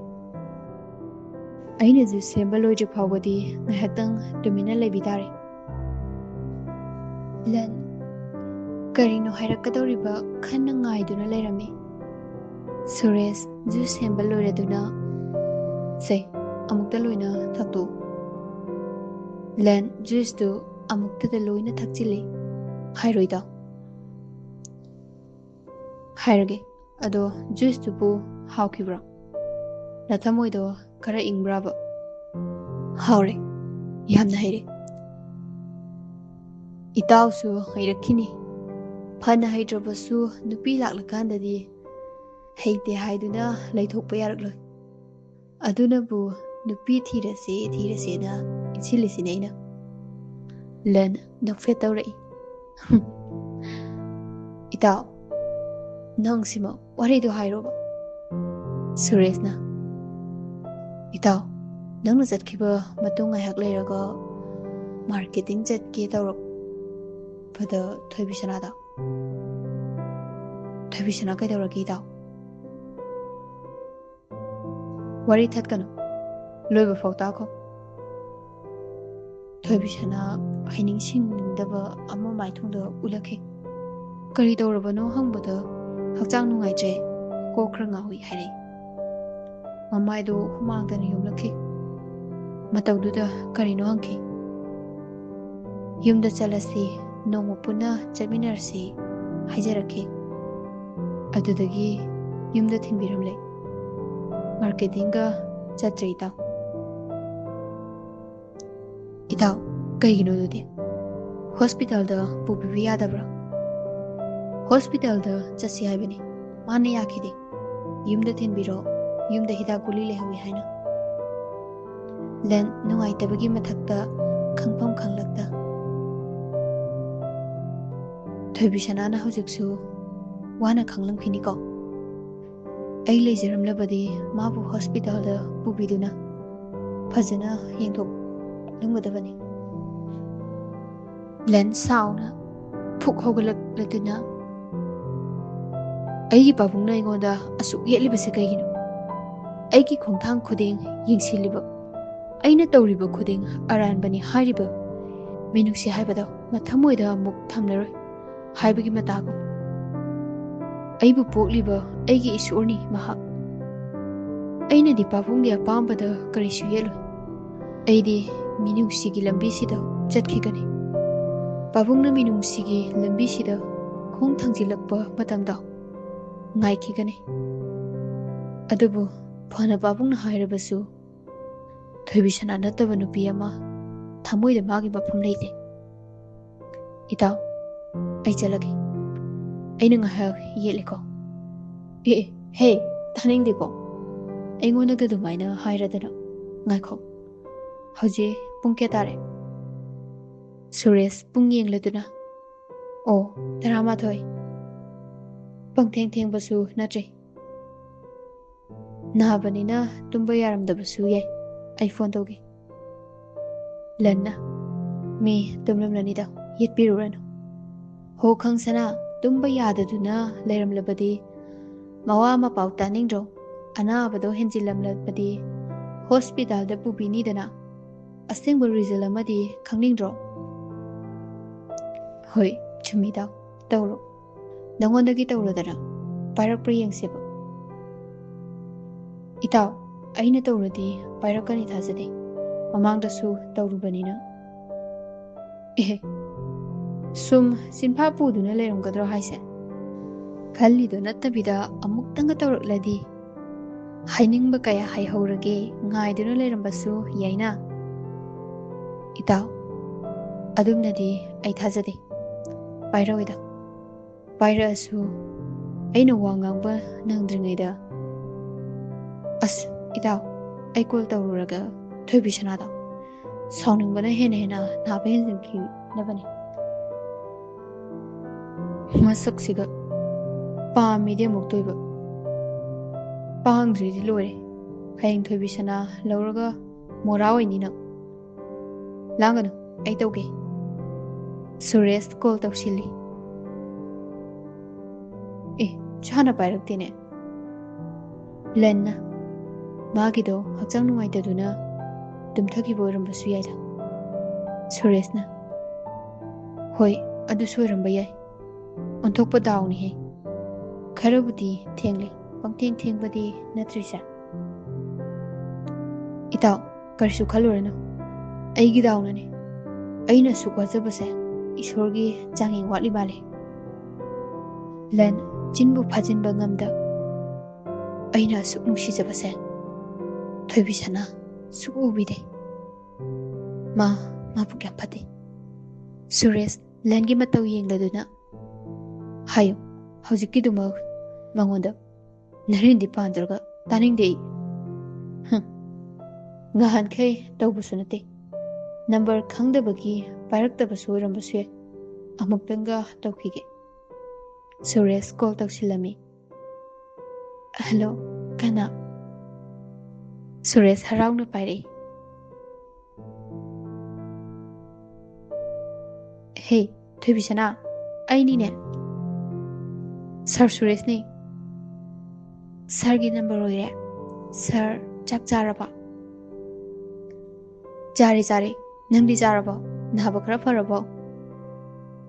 ꯑꯩꯅ ꯖꯨꯏꯁ ꯁꯦꯝꯕ ꯂꯣꯏꯗ꯭ꯔꯤ ꯐꯥꯎꯕꯗꯤ ꯉꯥꯏꯍꯥꯛꯇꯪ ꯇꯨꯃꯤꯟꯅ ꯂꯩꯕꯤ ꯇꯥꯔꯦ꯫" ꯂꯦꯟ ꯀꯔꯤꯅꯣ ꯍꯥꯏꯔꯛꯀꯗꯧꯔꯤꯕ ꯈꯟꯅ ꯉꯥꯏꯗꯨꯅ ꯂꯩꯔꯝꯃꯤ꯫ ꯁꯨꯔꯦꯁ ꯖꯨꯏꯁ ꯁꯦꯝꯕ ꯂꯣꯏꯔꯗꯨꯅ, "ꯁꯦ, ꯑꯃꯨꯛꯇ ꯂꯣꯏꯅ ꯊꯛꯇꯣꯛꯎ꯫" ꯂꯦꯟ ꯖꯨꯏꯁꯇꯨ ꯑꯃꯨꯛꯇꯗ ꯂꯣꯏꯅ ꯊꯛꯆꯤꯜꯂꯤ꯫ "ꯍꯥꯏꯔꯣꯏꯗ?" ꯍꯥꯏꯔꯒꯦ꯫ ꯑꯗꯣ ꯖꯨꯏꯁꯇꯨꯕꯨ ꯍꯥꯎꯈꯤꯕ꯭ꯔꯣ? ꯅꯊꯃꯣꯏꯗꯣ ꯈꯔ ꯏꯪꯕ꯭ꯔꯥꯕ? ꯍꯥꯎꯔꯦ, ꯌꯥꯝꯅ ꯍꯩꯔꯦ꯫ ꯏꯇꯥꯎꯁꯨ ꯍꯩꯔꯛꯈꯤꯅꯤ꯫ ꯐꯅ ꯍꯩꯇ꯭ꯔꯕꯁꯨ ꯅꯨꯄꯤ ꯂꯥꯛꯂꯀꯥꯟꯗꯗꯤ ꯍꯩꯇꯦ ꯍꯥꯏꯗꯨꯅ ꯂꯩꯊꯣꯛꯄ ꯌꯥꯔꯛꯂꯣꯏ꯫ ꯑꯗꯨꯅꯕꯨ ꯅꯨꯄꯤ ꯊꯤꯔꯁꯦ ꯊꯤꯔꯁꯦꯅ ꯏꯟꯁꯤꯜꯂꯤꯁꯤꯅꯦ ꯑꯩꯅ꯫ ꯂꯟ ꯅꯣꯛꯐꯦꯠ ꯇꯧꯔꯛꯏ꯫ ꯏꯇꯥꯎ, ꯅꯪ ꯁꯤꯃ ꯋꯥꯔꯤꯗꯣ ꯍꯥꯏꯔꯣꯕ꯫ ꯁꯨꯔꯦꯁꯅ, ꯏꯇꯥꯎ, ꯅꯪꯅ ꯆꯠꯈꯤꯕ ꯃꯇꯨꯡ ꯉꯥꯏꯍꯥꯛ ꯂꯩꯔꯒ ꯃꯥꯔꯀꯦꯇꯤꯡ ꯆꯠꯀꯦ ꯇꯧꯔꯛꯄꯗ ꯊꯣꯏꯕꯤꯁꯅꯥꯗ, ꯊꯣꯏꯕꯤꯁꯅꯥ ꯀꯩꯗꯧꯔꯒꯦ ꯏꯇꯥꯎ? ꯋꯥꯔꯤ ꯊꯠꯀꯅꯨ, ꯂꯣꯏꯕ ꯐꯥꯎ ꯇꯥꯈꯣ꯫ ꯊꯣꯏꯕꯤꯁꯅꯥ ꯍꯩꯅꯤꯡ ꯁꯤꯡꯅꯤꯡꯗꯕ ꯑꯃ ꯃꯥꯏꯊꯣꯡꯗ ꯎꯠꯂꯛꯈꯤ꯫ ꯀꯔꯤ ꯇꯧꯔꯕꯅꯣ ꯍꯪꯕꯗ ꯍꯛꯆꯥꯡ ꯅꯨꯡꯉꯥꯏꯇ꯭ꯔꯦ, ꯀꯣꯛ ꯈꯔ ꯉꯥꯎꯏ ꯍꯥꯏꯔꯛꯏ꯫ ꯃꯃꯥꯏꯗꯨ ꯍꯨꯃꯥꯡꯗꯅ ꯌꯣꯝꯂꯛꯈꯤ꯫ ꯃꯇꯧꯗꯨꯗ ꯀꯔꯤꯅꯣ ꯍꯪꯈꯤ꯫ ꯌꯨꯝꯗ ꯆꯠꯂꯁꯤ, ꯅꯣꯡꯃ ꯄꯨꯟꯅ ꯆꯠꯃꯤꯟꯅꯔꯁꯤ ꯍꯥꯏꯖꯔꯛꯈꯤ꯫ ꯑꯗꯨꯗꯒꯤ ꯌꯨꯝꯗ ꯊꯤꯟꯕꯤꯔꯝꯂꯦ꯫ ꯃꯥꯔꯀꯦꯇꯤꯡꯒ ꯆꯠꯇ꯭ꯔꯦ ꯏꯇꯥꯎ꯫ ꯏꯇꯥꯎ, ꯀꯩꯒꯤꯅꯣ ꯑꯗꯨꯗꯤ? ꯍꯣꯁꯄꯤꯇꯥꯜꯗ ꯄꯨꯕꯤꯕ ꯌꯥꯗꯕ꯭ꯔꯥ? ꯍꯣꯁꯄꯤꯇꯥꯜꯗ ꯆꯠꯁꯤ ꯍꯥꯏꯕꯅꯤ, ꯃꯥꯅ ꯌꯥꯈꯤꯗꯦ꯫ ꯌꯨꯝꯗ ꯊꯤꯟꯕꯤꯔꯣ, ꯌꯨꯝꯗ ꯍꯤꯗꯥꯛ ꯒꯨꯂꯤ ꯂꯩꯍꯧꯋꯤ ꯍꯥꯏꯅ꯫ ꯂꯟ ꯅꯨꯡꯉꯥꯏꯇꯕꯒꯤ ꯃꯊꯛꯇ ꯈꯪꯐꯝ ꯈꯪꯂꯛꯇ꯫ ꯊꯣꯏꯕꯤꯁꯅꯥꯅ ꯍꯧꯖꯤꯛꯁꯨ ꯋꯥꯅ ꯈꯪꯂꯝꯈꯤꯅꯤꯀꯣ꯫ ꯑꯩ ꯂꯩꯖꯔꯝꯂꯕꯗꯤ ꯃꯥꯕꯨ ꯍꯣꯁꯄꯤꯇꯥꯜꯗ ꯄꯨꯕꯤꯗꯨꯅ ꯐꯖꯅ ꯌꯦꯡꯊꯣꯛꯂꯝꯒꯗꯕꯅꯤ꯫ ꯂꯟ ꯁꯥꯎꯅ ꯐꯨꯛ ꯍꯧꯒꯠꯂꯛꯂꯗꯨꯅ, "ꯑꯩꯒꯤ ꯄꯥꯕꯨꯡꯅ ꯑꯩꯉꯣꯟꯗ ꯑꯁꯨꯛ ꯌꯦꯠꯂꯤꯕꯁꯦ ꯀꯩꯒꯤꯅꯣ? ꯑꯩꯒꯤ ꯈꯣꯡꯊꯥꯡ ꯈꯨꯗꯤꯡ ꯌꯦꯡꯁꯤꯜꯂꯤꯕ, ꯑꯩꯅ ꯇꯧꯔꯤꯕ ꯈꯨꯗꯤꯡ ꯑꯔꯥꯟꯕꯅꯤ ꯍꯥꯏꯔꯤꯕ ꯃꯤꯅꯨꯡꯁꯤ ꯍꯥꯏꯕꯗꯣ ꯃꯊꯃꯣꯏꯗ ꯑꯃꯨꯛ ꯊꯝꯂꯔꯣꯏ ꯍꯥꯏꯕꯒꯤ ꯃꯇꯥꯒꯨꯝ꯫ ꯑꯩꯕꯨ ꯄꯣꯛꯂꯤꯕ ꯑꯩꯒꯤ ꯏꯁꯣꯔꯅꯤ ꯃꯍꯥꯛ꯫ ꯑꯩꯅꯗꯤ ꯄꯥꯕꯨꯡꯒꯤ ꯑꯄꯥꯝꯕꯗ ꯀꯔꯤꯁꯨ ꯌꯦꯠꯂꯣꯏ꯫ ꯑꯩꯗꯤ ꯃꯤꯅꯨꯡꯁꯤꯒꯤ ꯂꯝꯕꯤꯁꯤꯗ ꯆꯠꯈꯤꯒꯅꯤ꯫ ꯄꯥꯕꯨꯡꯅ ꯃꯤꯅꯨꯡꯁꯤꯒꯤ ꯂꯝꯕꯤꯁꯤꯗ ꯈꯣꯡ ꯊꯥꯡꯖꯤꯜꯂꯛꯄ ꯃꯇꯝꯗ ꯉꯥꯏꯈꯤꯒꯅꯤ꯫ ꯑꯗꯨꯕꯨ ꯐꯅ ꯄꯥꯕꯨꯡꯅ ꯍꯥꯏꯔꯕꯁꯨ, ꯊꯣꯏꯕꯤꯁꯅꯥ ꯅꯠꯇꯕ ꯅꯨꯄꯤ ꯑꯃ ꯊꯃꯣꯏꯗ ꯃꯥꯒꯤ ꯃꯐꯝ ꯂꯩꯇꯦ꯫ ꯏꯇꯥꯎ, ꯑꯩ ꯆꯠꯂꯒꯦ꯫ ꯑꯩꯅ ꯉꯥꯏꯍꯥꯛ ꯌꯦꯠꯂꯦꯀꯣ꯫ ꯑꯦ, ꯑꯦ, ꯍꯦ, ꯇꯥꯅꯤꯡꯗꯦꯀꯣ꯫ ꯑꯩꯉꯣꯟꯗꯒ ꯑꯗꯨꯃꯥꯏꯅ ꯍꯥꯏꯔꯗꯅ꯫ ꯉꯥꯏꯈꯣ, ꯍꯧꯖꯤꯛ ꯄꯨꯡ ꯀꯌꯥ ꯇꯥꯔꯦ? ꯁꯨꯔꯦꯁ ꯄꯨꯡ ꯌꯦꯡꯂꯗꯨꯅ, "ꯑꯣ, ꯇꯔꯥꯃꯥꯊꯣꯏ꯫ ꯄꯪꯊꯦꯡ ꯊꯦꯡꯕꯁꯨ ꯅꯠꯇ꯭ꯔꯦ꯫ ꯅꯥꯕꯅꯤꯅ ꯇꯨꯝꯕ ꯌꯥꯔꯝꯗꯕꯁꯨ ꯌꯥꯏ꯫ ꯑꯩ ꯐꯣꯟ ꯇꯧꯒꯦ꯫" ꯂꯟꯅ, "ꯃꯤ ꯇꯨꯝꯂꯝꯂꯅꯤꯗ, ꯌꯦꯠꯄꯤꯔꯨꯔꯅꯨ꯫" ꯍꯣ ꯈꯪꯁꯅꯥ, ꯇꯨꯝꯕ ꯌꯥꯗꯗꯨꯅ ꯂꯩꯔꯝꯂꯕꯗꯤ ꯃꯋꯥ ꯃꯄꯥꯎ ꯇꯥꯅꯤꯡꯗ꯭ꯔꯣ? ꯑꯅꯥꯕꯗꯣ ꯍꯦꯟꯖꯤꯜꯂꯝꯂꯕꯗꯤ ꯍꯣꯁꯄꯤꯇꯥꯜꯗ ꯄꯨꯕꯤꯅꯤꯗꯅ꯫ ꯑꯁꯦꯡꯕ ꯔꯤꯖꯜ ꯑꯃꯗꯤ ꯈꯪꯅꯤꯡꯗ꯭ꯔꯣ? ꯍꯣꯏ, ꯆꯨꯝꯃꯤ ꯏꯇꯥꯎ, ꯇꯧꯔꯣ꯫ ꯅꯉꯣꯟꯗꯒꯤ ꯇꯧꯔꯣꯗꯅ, ꯄꯥꯏꯔꯛꯄ꯭ꯔꯥ ꯌꯦꯡꯁꯦꯕ꯫ ꯏꯇꯥꯎ, ꯑꯩꯅ ꯇꯧꯔꯗꯤ ꯄꯥꯏꯔꯛꯀꯅꯤ ꯊꯥꯖꯗꯦ, ꯃꯃꯥꯡꯗꯁꯨ ꯇꯧꯔꯨꯕꯅꯤꯅ꯫ ꯑꯦꯍꯦ, ꯁꯨꯝ ꯆꯤꯟꯐꯥ ꯄꯨꯗꯨꯅ ꯂꯩꯔꯝꯒꯗ꯭ꯔꯣ ꯍꯥꯏꯁꯦ? ꯈꯜꯂꯤꯗꯣ ꯅꯠꯇꯕꯤꯗ ꯑꯃꯨꯛꯇꯪꯒ ꯇꯧꯔꯛꯂꯗꯤ ꯍꯥꯏꯅꯤꯡꯕ ꯀꯌꯥ ꯍꯥꯏꯍꯧꯔꯒꯦ, ꯉꯥꯏꯗꯨꯅ ꯂꯩꯔꯝꯕꯁꯨ ꯌꯥꯏꯅ꯫ ꯏꯇꯥꯎ, ꯑꯗꯨꯝꯅꯗꯤ ꯑꯩ ꯊꯥꯖꯗꯦ꯫ ꯄꯥꯏꯔꯛꯑꯣꯏꯗ꯫ ꯄꯥꯏꯔꯛꯑꯁꯨ ꯑꯩꯅ ꯋꯥ ꯉꯥꯡꯕ ꯅꯪꯗ꯭ꯔꯤꯉꯩꯗ꯫ ꯑꯁ, ꯏꯇꯥꯎ, ꯑꯩ ꯀꯣꯜ ꯇꯧꯔꯨꯔꯒ ꯊꯣꯏꯕꯤ ꯁꯅꯥꯗꯣ ꯁꯥꯎꯅꯤꯡꯕꯅ ꯍꯦꯟꯅ ꯍꯦꯟꯅ ꯅꯥꯕ ꯍꯦꯟꯖꯤꯟꯈꯤꯅꯕꯅꯤ꯫ ꯃꯁꯛꯁꯤꯒ ꯄꯥꯝꯃꯤꯗꯤ ꯑꯃꯨꯛꯇꯣꯏꯕ, ꯄꯥꯡꯗ꯭ꯔꯤꯗꯤ ꯂꯣꯏꯔꯦ꯫ ꯍꯌꯦꯡ ꯊꯣꯏꯕꯤ ꯁꯅꯥ ꯂꯧꯔꯒ ꯃꯣꯔꯥ ꯑꯣꯏꯅꯤ ꯅꯪ꯫ ꯂꯥꯡꯒꯅꯨ, ꯑꯩ ꯇꯧꯒꯦ꯫ ꯁꯨꯔꯦꯁ ꯀꯣꯜ ꯇꯧꯁꯤꯜꯂꯤ꯫ ꯑꯦ, ꯆꯥꯅ ꯄꯥꯏꯔꯛꯇꯦꯅꯦ꯫ ꯂꯟꯅ, ꯃꯥꯒꯤꯗꯣ ꯍꯛꯆꯥꯡ ꯅꯨꯡꯉꯥꯏꯇꯗꯨꯅ ꯇꯨꯝꯊꯈꯤꯕ ꯑꯣꯏꯔꯝꯕꯁꯨ ꯌꯥꯏꯗ꯫ ꯁꯨꯔꯦꯁꯅ, ꯍꯣꯏ, ꯑꯗꯨꯁꯨ ꯑꯣꯏꯔꯝꯕ ꯌꯥꯏ꯫ ꯑꯣꯟꯊꯣꯛꯄ ꯗꯥꯎꯅꯤꯍꯦ꯫ ꯈꯔꯕꯨꯗꯤ ꯊꯦꯡꯂꯦ, ꯄꯪꯊꯦꯡ ꯊꯦꯡꯕꯗꯤ ꯅꯠꯇ꯭ꯔꯤꯁꯦ꯫ ꯏꯇꯥꯎ, ꯀꯔꯤꯁꯨ ꯈꯜꯂꯨꯔꯅꯨ, ꯑꯩꯒꯤ ꯗꯥꯎꯅꯅꯤ꯫ ꯑꯩꯅ ꯑꯁꯨꯛ ꯋꯥꯖꯕꯁꯦ ꯏꯁꯣꯔꯒꯤ ꯆꯥꯡꯌꯦꯡ ꯋꯥꯠꯂꯤ ꯃꯥꯜꯂꯦ꯫ ꯂꯟ, ꯆꯤꯟꯕꯨ ꯐꯥꯖꯤꯟꯕ ꯉꯝꯗ ꯑꯩꯅ ꯑꯁꯨꯛ ꯅꯨꯡꯁꯤꯖꯕꯁꯦ ꯊꯣꯏꯕꯤꯁꯅꯥ ꯁꯨꯛꯎ ꯎꯕꯤꯗꯦ꯫ ꯃꯥ ꯃꯥꯕꯨ ꯌꯥꯝ ꯐꯠꯇꯦ꯫ ꯁꯨꯔꯦꯁ ꯂꯦꯟꯒꯤ ꯃꯇꯧ ꯌꯦꯡꯂꯗꯨꯅ, "ꯍꯥꯏꯌꯨ, ꯍꯧꯖꯤꯛꯀꯤꯗꯨꯃꯛ ꯃꯉꯣꯟꯗ ꯅꯔꯦꯟꯗꯤ ꯄꯥꯟꯗ꯭ꯔꯒ ꯇꯥꯅꯤꯡꯗꯦ ꯑꯩ꯫ ꯍꯝ, ꯉꯍꯥꯟꯈꯩ ꯇꯧꯕꯁꯨ ꯅꯠꯇꯦ꯫ ꯅꯝꯕꯔ ꯈꯪꯗꯕꯒꯤ ꯄꯥꯏꯔꯛꯇꯕꯁꯨ ꯑꯣꯏꯔꯝꯕꯁꯨ ꯌꯥꯏ꯫ ꯑꯃꯨꯛꯇꯪꯒ ꯇꯧꯈꯤꯒꯦ꯫" ꯁꯨꯔꯦꯁ ꯀꯣꯜ ꯇꯧꯁꯤꯜꯂꯝꯃꯤ꯫ "ꯍꯜꯂꯣ, ꯀꯅꯥ?" ꯁꯨꯔꯦꯁ ꯍꯔꯥꯎꯅ ꯄꯥꯏꯔꯛꯏ꯫ "ꯍꯦ, ꯊꯣꯏꯕꯤꯁꯅꯥ, ꯑꯩꯅꯤꯅꯦ꯫ ꯁꯥꯔ ꯁꯨꯔꯦꯁꯅꯤ꯫" "ꯁꯥꯔꯒꯤ ꯅꯝꯕꯔ ꯑꯣꯏꯔꯦ꯫ ꯁꯥꯔ, ꯆꯥꯛ ꯆꯥꯔꯕ?" "ꯆꯥꯔꯦ, ꯆꯥꯔꯦ꯫ ꯅꯪꯗꯤ ꯆꯥꯔꯕꯣ? ꯅꯥꯕ ꯈꯔ ꯐꯔꯕꯣ?"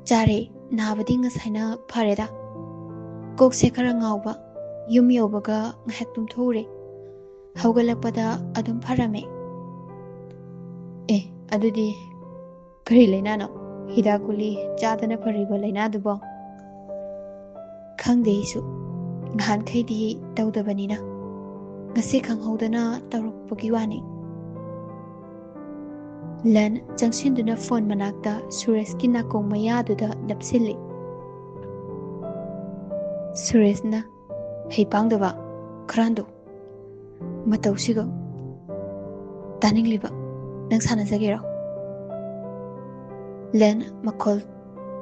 "ꯆꯥꯔꯦ꯫ ꯅꯥꯕꯗꯤ ꯉꯁꯥꯏꯅ ꯐꯔꯦꯗ꯫ ꯀꯣꯛꯁꯦ ꯈꯔ ꯉꯥꯎꯕ꯫ ꯌꯨꯝ ꯌꯧꯕꯒ ꯉꯥꯏꯍꯥꯛ ꯇꯨꯝꯊꯣꯛꯎꯔꯦ꯫ ꯍꯧꯒꯠꯂꯛꯄꯗ ꯑꯗꯨꯝ ꯐꯔꯝꯃꯦ꯫" "ꯑꯦ, ꯑꯗꯨꯗꯤ ꯀꯔꯤ ꯂꯩꯅꯥꯅꯣ? ꯍꯤꯗꯥꯛ ꯒꯨꯂꯤ ꯆꯥꯗꯅ ꯐꯔꯤꯕ ꯂꯩꯅꯥꯗꯨꯕꯣ?" "ꯈꯪꯗꯦ ꯑꯩꯁꯨ꯫ ꯅꯍꯥꯟꯈꯩꯗꯤ ꯇꯧꯗꯕꯅꯤꯅ ꯉꯁꯤ ꯈꯪꯍꯧꯗꯅ ꯇꯧꯔꯛꯄꯒꯤ ꯋꯥꯅꯤ꯫" ꯂꯟ ꯆꯪꯁꯤꯟꯗꯨꯅ ꯐꯣꯟ ꯃꯅꯥꯛꯇ ꯁꯨꯔꯦꯁꯀꯤ ꯅꯥꯀꯣꯡ ꯃꯌꯥꯗꯨꯗ ꯅꯞꯁꯤꯜꯂꯤ꯫ ꯁꯨꯔꯦꯁꯅ, "ꯍꯩ ꯄꯥꯡꯗꯕ, ꯈꯔꯥꯟꯗꯣ, ꯃꯇꯧꯁꯤꯒ ꯇꯥꯅꯤꯡꯂꯤꯕ, ꯅꯪ ꯁꯥꯟꯅꯖꯒꯦꯔꯣ?" ꯂꯟ ꯃꯈꯣꯜ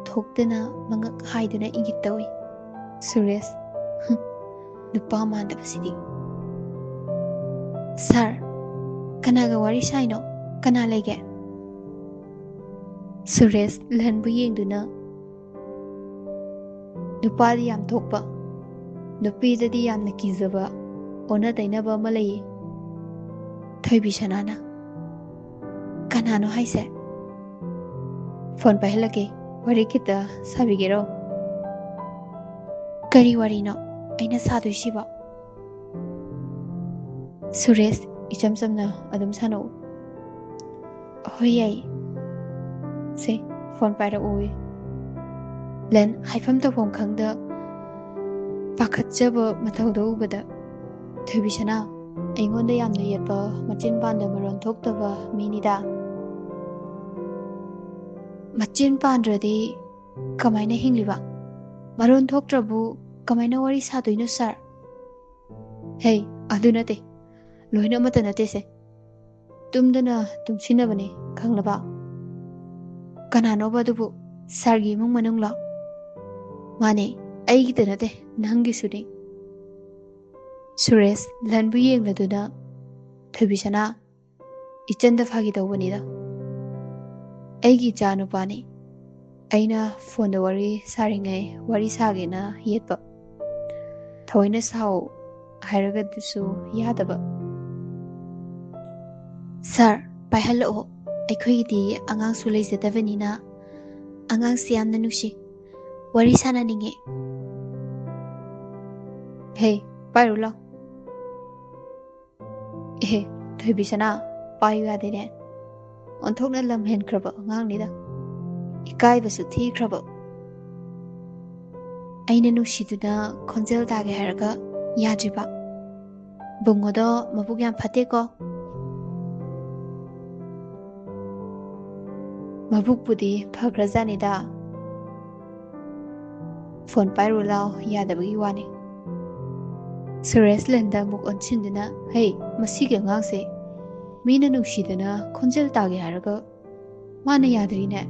ꯊꯣꯛꯇꯅ ꯃꯉꯛ ꯍꯥꯏꯗꯨꯅ ꯏꯪꯒꯤꯠ ꯇꯧꯏ꯫ ꯁꯨꯔꯦꯁ, "ꯍꯨꯝ, ꯅꯨꯄꯥ ꯃꯥꯟꯗꯕꯁꯤꯗꯤ꯫" "ꯁꯥꯔ, ꯀꯅꯥꯒ ꯋꯥꯔꯤ ꯁꯥꯏꯅꯣ? ꯀꯅꯥ ꯂꯩꯒꯦ?" ꯁꯨꯔꯦꯁ ꯂꯟꯕꯨ ꯌꯦꯡꯗꯨꯅ, "ꯅꯨꯄꯥꯗꯤ ꯌꯥꯝ ꯊꯣꯛꯄ, ꯅꯨꯄꯤꯗꯗꯤ ꯌꯥꯝꯅ ꯀꯤꯖꯕ ꯑꯣꯟꯅ ꯇꯩꯅꯕ ꯑꯃ ꯂꯩꯌꯦ, ꯊꯣꯏꯕꯤꯁꯅꯥꯅ꯫" "ꯀꯅꯥꯅꯣ ꯍꯥꯏꯁꯦ?" "ꯐꯣꯟ ꯄꯥꯏꯍꯜꯂꯛꯀꯦ, ꯋꯥꯔꯤ ꯈꯤꯇ ꯁꯥꯕꯤꯒꯦꯔꯣ?" "ꯀꯔꯤ ꯋꯥꯔꯤꯅꯣ ꯑꯩꯅ ꯁꯥꯗꯣꯏꯁꯤꯕꯣ?" "ꯁꯨꯔꯦꯁ, ꯏꯆꯝ ꯆꯝꯅ ꯑꯗꯨꯝ ꯁꯥꯟꯅꯧ꯫" "ꯍꯣꯏ, ꯌꯥꯏ꯫ ꯁꯦ, ꯐꯣꯟ ꯄꯥꯏꯔꯛꯎ꯫" ꯂꯟ ꯍꯥꯏꯐꯝ ꯇꯧꯐꯝ ꯈꯪꯗ ꯄꯥꯈꯠꯆꯕ ꯃꯇꯧꯗ ꯎꯕꯗ, "ꯊꯣꯏꯕꯤꯁꯅꯥ, ꯑꯩꯉꯣꯟꯗ ꯌꯥꯝꯅ ꯌꯦꯠꯄ, ꯃꯆꯤꯟ ꯄꯥꯟꯗ ꯃꯔꯣꯟ ꯊꯣꯛꯇꯕ ꯃꯤꯅꯤꯗ꯫ ꯃꯆꯤꯟ ꯄꯥꯟꯗ꯭ꯔꯗꯤ ꯀꯃꯥꯏꯅ ꯍꯤꯡꯂꯤꯕ? ꯃꯔꯣꯟ ꯊꯣꯛꯇ꯭ꯔꯕꯨ ꯀꯃꯥꯏꯅ ꯋꯥꯔꯤ ꯁꯥꯗꯣꯏꯅꯣ, ꯁꯥꯔ?" "ꯍꯦ, ꯑꯗꯨ ꯅꯠꯇꯦ, ꯂꯣꯏꯅ ꯑꯃꯠꯇ ꯅꯠꯇꯦꯁꯦ꯫ ꯇꯨꯝꯗꯅ ꯇꯨꯝꯁꯤꯟꯅꯕꯅꯦ, ꯈꯪꯂꯕ?" "ꯀꯅꯥꯅꯣꯕ ꯑꯗꯨꯕꯨ? ꯁꯥꯔꯒꯤ ꯏꯃꯨꯡ ꯃꯅꯨꯡꯂꯣ?" "ꯃꯥꯅꯦ, ꯑꯩꯒꯤꯗ ꯅꯠꯇꯦ, ꯅꯪꯒꯤꯁꯨꯅꯤ꯫" ꯁꯨꯔꯦꯁ ꯂꯟꯕꯨ ꯌꯦꯡꯂꯗꯨꯅ, "ꯊꯣꯏꯕꯤꯁꯅꯥ, ꯏꯆꯟꯗ ꯐꯥꯒꯤ ꯇꯧꯕꯅꯤꯗ꯫ ꯑꯩꯒꯤ ꯏꯆꯥ ꯅꯨꯄꯥꯅꯤ꯫ ꯑꯩꯅ ꯐꯣꯟꯗ ꯋꯥꯔꯤ ꯁꯥꯔꯤꯉꯩ ꯋꯥꯔꯤ ꯁꯥꯒꯦꯅ ꯌꯦꯠꯄ꯫ ꯊꯑꯣꯏꯅ ꯁꯥꯎ ꯍꯥꯏꯔꯒꯗꯨꯁꯨ ꯌꯥꯗꯕ꯫" "ꯁꯥꯔ, ꯄꯥꯏꯍꯜꯂꯛꯑꯣ꯫ ꯑꯩꯈꯣꯏꯒꯤꯗꯤ ꯑꯉꯥꯡꯁꯨ ꯂꯩꯖꯗꯕꯅꯤꯅ ꯑꯉꯥꯡꯁꯤ ꯌꯥꯝꯅ ꯅꯨꯡꯁꯤ꯫ ꯋꯥꯔꯤ ꯁꯥꯟꯅꯅꯤꯡꯉꯤ꯫" "ꯍꯦ, ꯄꯥꯏꯔꯨ ꯂꯥꯎ꯫" "ꯑꯦꯍꯦ, ꯊꯣꯏꯕꯤꯁꯅꯥ, ꯄꯥꯏꯌꯨ ꯌꯥꯗꯦꯅꯦ꯫ ꯑꯣꯟꯊꯣꯛꯅ ꯂꯝ ꯍꯦꯟꯈ꯭ꯔꯕ ꯑꯉꯥꯡꯅꯤꯗ꯫ ꯏꯀꯥꯏꯕꯁꯨ ꯊꯤꯈ꯭ꯔꯕ꯫ ꯑꯩꯅ ꯅꯨꯡꯁꯤꯗꯨꯅ ꯈꯣꯟꯖꯦꯜ ꯇꯥꯒꯦ ꯍꯥꯏꯔꯒ ꯌꯥꯗ꯭ꯔꯤꯕ꯫ ꯕꯨꯡꯉꯣꯗꯣ ꯃꯕꯨꯛ ꯌꯥꯝ ꯐꯠꯇꯦꯀꯣ꯫" "ꯃꯕꯨꯛꯄꯨꯗꯤ ꯐꯈ꯭ꯔꯖꯥꯠꯅꯤꯗ꯫ ꯐꯣꯟ ꯄꯥꯏꯔꯨ ꯂꯥꯎ ꯌꯥꯗꯕꯒꯤ ꯋꯥꯅꯤ꯫" ꯁꯨꯔꯦꯁ ꯂꯟꯗ ꯑꯃꯨꯛ ꯑꯣꯟꯁꯤꯟꯗꯨꯅ, "ꯍꯩ, ꯃꯁꯤꯒꯤ ꯑꯉꯥꯡꯁꯦ, ꯃꯤꯅ ꯅꯨꯡꯁꯤꯗꯅ ꯈꯣꯟꯖꯦꯜ ꯇꯥꯒꯦ ꯍꯥꯏꯔꯒ ꯃꯥꯅ ꯌꯥꯗ꯭ꯔꯤꯅꯦ꯫"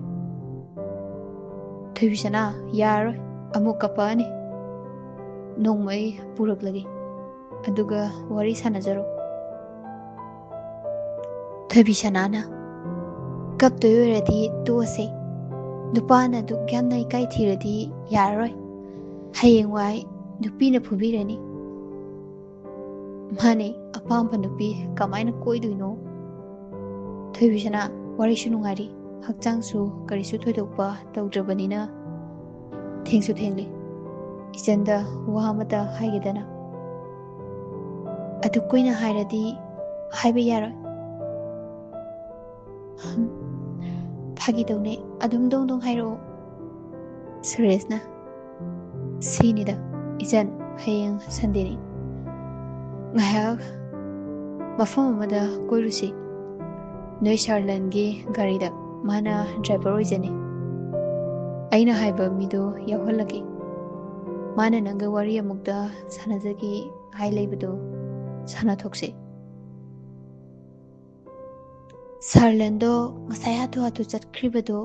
"ꯊꯣꯏꯕꯤꯁꯅꯥ, ꯌꯥꯔꯔꯣꯏ, ꯑꯃꯨꯛ ꯀꯞꯄꯛꯑꯅꯤ꯫ ꯅꯣꯡꯃ ꯑꯩ ꯄꯨꯔꯛꯂꯒꯦ, ꯑꯗꯨꯒ ꯋꯥꯔꯤ ꯁꯥꯟꯅꯖꯔꯣ꯫" ꯊꯣꯏꯕꯤꯁꯅꯥꯅ, "ꯀꯞꯇꯣꯏ ꯑꯣꯏꯔꯗꯤ ꯇꯣꯛꯑꯁꯦ꯫ ꯅꯨꯄꯥꯅ ꯑꯗꯨꯛ ꯌꯥꯝꯅ ꯏꯀꯥꯏ ꯊꯤꯔꯗꯤ ꯌꯥꯔꯔꯣꯏ꯫ ꯍꯌꯦꯡꯋꯥꯏ ꯅꯨꯄꯤꯅ ꯐꯨꯕꯤꯔꯅꯤ꯫" "ꯃꯥꯅꯦ, ꯑꯄꯥꯝꯕ ꯅꯨꯄꯤ ꯀꯃꯥꯏꯅ ꯀꯣꯏꯗꯣꯏꯅꯣ?" "ꯊꯣꯏꯕꯤꯁꯅꯥ, ꯋꯥꯔꯤꯁꯨ ꯅꯨꯡꯉꯥꯏꯔꯤ, ꯍꯛꯆꯥꯡꯁꯨ ꯀꯔꯤꯁꯨ ꯊꯣꯏꯗꯣꯛꯄ ꯇꯧꯗ꯭ꯔꯕꯅꯤꯅ ꯊꯦꯡꯁꯨ ꯊꯦꯡꯂꯦ꯫ ꯏꯆꯟꯗ ꯋꯥ ꯑꯃꯇ ꯍꯥꯏꯒꯦꯗꯅ꯫" "ꯑꯗꯨ ꯀꯨꯏꯅ ꯍꯥꯏꯔꯗꯤ ꯍꯥꯏꯕ ꯌꯥꯔꯣꯏ꯫" "ꯍꯝ, ꯐꯥꯒꯤ ꯇꯧꯅꯦ, ꯑꯗꯨꯝ ꯗꯣꯡ ꯗꯣꯡ ꯍꯥꯏꯔꯛꯑꯣ꯫" ꯁꯨꯔꯦꯁꯅ, "ꯁꯤꯅꯤꯗ, "ꯏꯆꯟ, ꯍꯌꯦꯡ ꯁꯟꯗꯦꯅꯤ꯫ ꯉꯥꯏꯍꯥꯛ ꯃꯐꯝ ꯑꯃꯗ ꯀꯣꯏꯔꯨꯁꯤ꯫ ꯅꯣꯏ ꯁꯥꯔ ꯂꯟꯒꯤ ꯒꯥꯔꯤꯗ꯫ ꯃꯥꯅ ꯗ꯭ꯔꯥꯏꯚꯔ ꯑꯣꯏꯖꯅꯤ꯫ ꯑꯩꯅ ꯍꯥꯏꯕ ꯃꯤꯗꯣ ꯌꯥꯎꯍꯜꯂꯒꯦ꯫ ꯃꯥꯅ ꯅꯪꯒ ꯋꯥꯔꯤ ꯑꯃꯨꯛꯇ ꯁꯥꯟꯅꯖꯒꯦ ꯍꯥꯏ ꯂꯩꯕꯗꯣ ꯁꯥꯟꯅꯊꯣꯛꯁꯦ꯫" "ꯁꯥꯔ ꯂꯟꯗꯣ ꯉꯁꯥꯏ ꯍꯥꯊꯨ ꯍꯥꯊꯨ ꯆꯠꯈ꯭ꯔꯤꯕꯗꯣ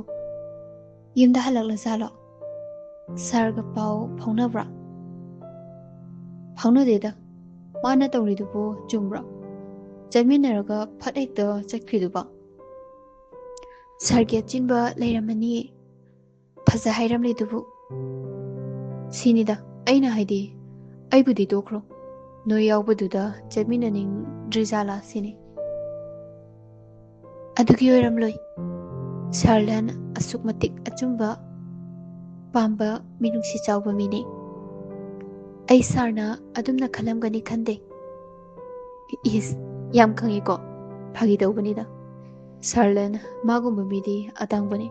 ꯌꯨꯝꯗ ꯍꯜꯂꯛꯂꯖꯥꯠꯂꯣ? ꯁꯥꯔꯒ ꯄꯥꯎ ꯐꯥꯎꯅꯕ꯭ꯔꯥ?" "ꯐꯥꯎꯅꯗꯦꯗ꯫ ꯃꯥꯅ ꯇꯧꯔꯤꯗꯨꯕꯨ ꯆꯨꯝꯕ꯭ꯔꯣ? ꯆꯠꯃꯤꯟꯅꯔꯒ ꯐꯠ ꯍꯦꯛꯇ ꯆꯠꯈ꯭ꯔꯤꯗꯨꯕꯣ?" "ꯁꯥꯔꯒꯤ ꯑꯆꯤꯟꯕ ꯂꯩꯔꯝꯃꯅꯤꯌꯦ꯫ ꯐꯖ ꯍꯥꯏꯔꯝꯂꯤꯗꯨꯕꯨ꯫" "ꯁꯤꯅꯤꯗ ꯑꯩꯅ ꯍꯥꯏꯗꯤ, ꯑꯩꯕꯨꯗꯤ ꯇꯣꯛꯈ꯭ꯔꯣ, ꯅꯣꯏ ꯌꯥꯎꯕꯗꯨꯗ ꯆꯠꯃꯤꯟꯅꯅꯤꯡꯗ꯭ꯔꯤꯖꯥꯠꯂꯥ ꯁꯤꯅꯤ꯫" "ꯑꯗꯨꯒꯤ ꯑꯣꯏꯔꯝꯂꯣꯏ꯫ ꯁꯥꯔ ꯂꯟ ꯑꯁꯨꯛ ꯃꯇꯤꯛ ꯑꯆꯨꯝꯕ ꯄꯥꯝꯕ ꯃꯤꯅꯨꯡꯁꯤ ꯆꯥꯎꯕ ꯃꯤꯅꯤ꯫ ꯑꯩ ꯁꯥꯔꯅ ꯑꯗꯨꯝꯅ ꯈꯜꯂꯝꯒꯅꯤ ꯈꯟꯗꯦ꯫" "ꯏꯁ, ꯌꯥꯝ ꯈꯪꯉꯤꯀꯣ꯫ ꯐꯥꯒꯤ ꯇꯧꯕꯅꯤꯗ꯫ ꯁꯥꯔ ꯂꯟ ꯃꯥꯒꯨꯝꯕ ꯃꯤꯗꯤ ꯑꯇꯥꯡꯕꯅꯤ꯫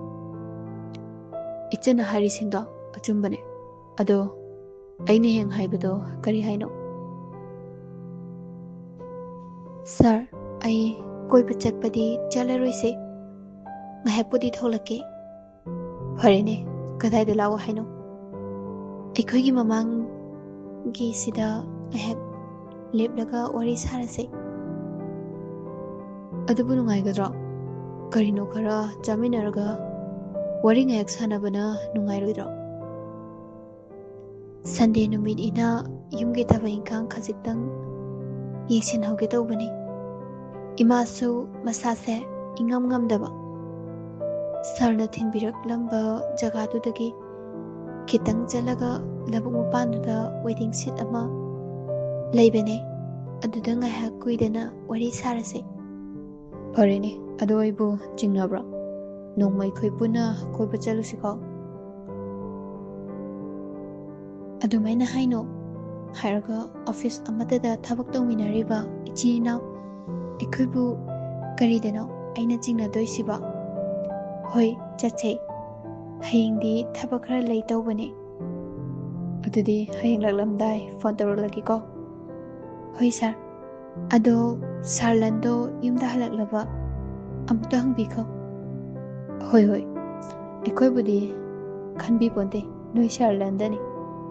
ꯏꯆꯟꯅ ꯍꯥꯏꯔꯤꯁꯤꯡꯗꯣ ꯑꯆꯨꯝꯕꯅꯦ꯫ ꯑꯗꯣ ꯑꯩꯅ ꯍꯌꯦꯡ ꯍꯥꯏꯕꯗꯣ ꯀꯔꯤ ꯍꯥꯏꯅꯣ?" "ꯁꯥꯔ, ꯑꯩ ꯀꯣꯏꯕ ꯆꯠꯄꯗꯤ ꯆꯠꯂꯔꯣꯏꯁꯦ꯫ ꯉꯥꯏꯍꯥꯛꯄꯨꯗꯤ ꯊꯣꯛꯂꯛꯀꯦ꯫" "ꯐꯔꯦꯅꯦ, ꯀꯗꯥꯏꯗ ꯂꯥꯛꯑꯣ ꯍꯥꯏꯅꯣ?" "ꯑꯩꯈꯣꯏꯒꯤ ꯃꯃꯥꯡꯒꯤꯁꯤꯗ ꯉꯥꯏꯍꯥꯛ ꯂꯦꯞꯂꯒ ꯋꯥꯔꯤ ꯁꯥꯔꯁꯦ꯫" "ꯑꯗꯨꯕꯨ ꯅꯨꯡꯉꯥꯏꯒꯗ꯭ꯔꯣ? ꯀꯔꯤꯅꯣ ꯈꯔ ꯆꯥꯃꯤꯟꯅꯔꯒ ꯋꯥꯔꯤ ꯉꯥꯏꯍꯥꯛ ꯁꯥꯟꯅꯕꯅ ꯅꯨꯡꯉꯥꯏꯔꯣꯏꯗ꯭ꯔꯣ?" "ꯁꯟꯗꯦ ꯅꯨꯃꯤꯠꯅꯤꯅ ꯌꯨꯝꯒꯤ ꯊꯕꯛ ꯏꯪꯈꯥꯡ ꯈꯖꯤꯛꯇꯪ ꯌꯦꯡꯁꯤꯟꯍꯧꯒꯦ ꯇꯧꯕꯅꯤ꯫ ꯏꯃꯥꯁꯨ ꯃꯁꯥꯁꯦ ꯏꯉꯝ ꯉꯝꯗꯕ꯫ ꯁꯥꯔꯅ ꯊꯤꯟꯕꯤꯔꯛꯂꯝꯕ ꯖꯒꯥꯗꯨꯗꯒꯤ ꯈꯤꯇꯪ ꯆꯠꯂꯒ ꯂꯧꯕꯨꯛ ꯃꯄꯥꯟꯗꯨꯗ ꯋꯦꯇꯤꯡ ꯁꯦꯠ ꯑꯃ ꯂꯩꯕꯅꯦ꯫ ꯑꯗꯨꯗ ꯉꯥꯏꯍꯥꯛ ꯀꯨꯏꯗꯅ ꯋꯥꯔꯤ ꯁꯥꯔꯁꯦ꯫" "ꯐꯔꯦꯅꯦ, ꯑꯗꯣ ꯑꯩꯕꯨ ꯆꯤꯡꯅꯕ꯭ꯔꯣ? ꯅꯣꯡꯃ ꯑꯩꯈꯣꯏ ꯄꯨꯟꯅ ꯀꯣꯏꯕ ꯆꯠꯂꯨꯁꯤꯀꯣ꯫" "ꯑꯗꯨꯃꯥꯏꯅ ꯍꯥꯏꯅꯣ ꯍꯥꯏꯔꯒ, ꯑꯣꯐꯤꯁ ꯑꯃꯠꯇꯗ ꯊꯕꯛ ꯇꯧꯃꯤꯟꯅꯔꯤꯕ ꯏꯆꯤꯟ ꯏꯅꯥꯎ ꯑꯩꯈꯣꯏꯕꯨ ꯀꯔꯤꯗꯅꯣ ꯑꯩꯅ ꯆꯤꯡꯅꯗꯣꯏꯁꯤꯕꯣ? ꯍꯣꯏ, ꯆꯠꯁꯦ꯫ ꯍꯌꯦꯡꯗꯤ ꯊꯕꯛ ꯈꯔ ꯂꯩ ꯇꯧꯕꯅꯦ꯫" ꯑꯗꯨꯗꯤ ꯍꯌꯦꯡ ꯂꯥꯛꯂꯝꯗꯥꯏ ꯐꯣꯟ ꯇꯧꯔꯛꯂꯒꯦꯀꯣ꯫ ꯍꯣꯏ ꯁꯥꯔ꯫ ꯑꯗꯣ ꯁꯥꯔ ꯂꯟꯗꯣ ꯌꯨꯝꯗ ꯍꯜꯂꯛꯂꯕ? ꯑꯃꯨꯛꯇ ꯍꯪꯕꯤꯈꯣ꯫ ꯍꯣꯏ, ꯍꯣꯏ꯫ ꯑꯩꯈꯣꯏꯕꯨꯗꯤ ꯈꯟꯕꯤꯄꯣꯟꯇꯦ, ꯅꯣꯏ ꯁꯥꯔ ꯂꯟꯗꯅꯤ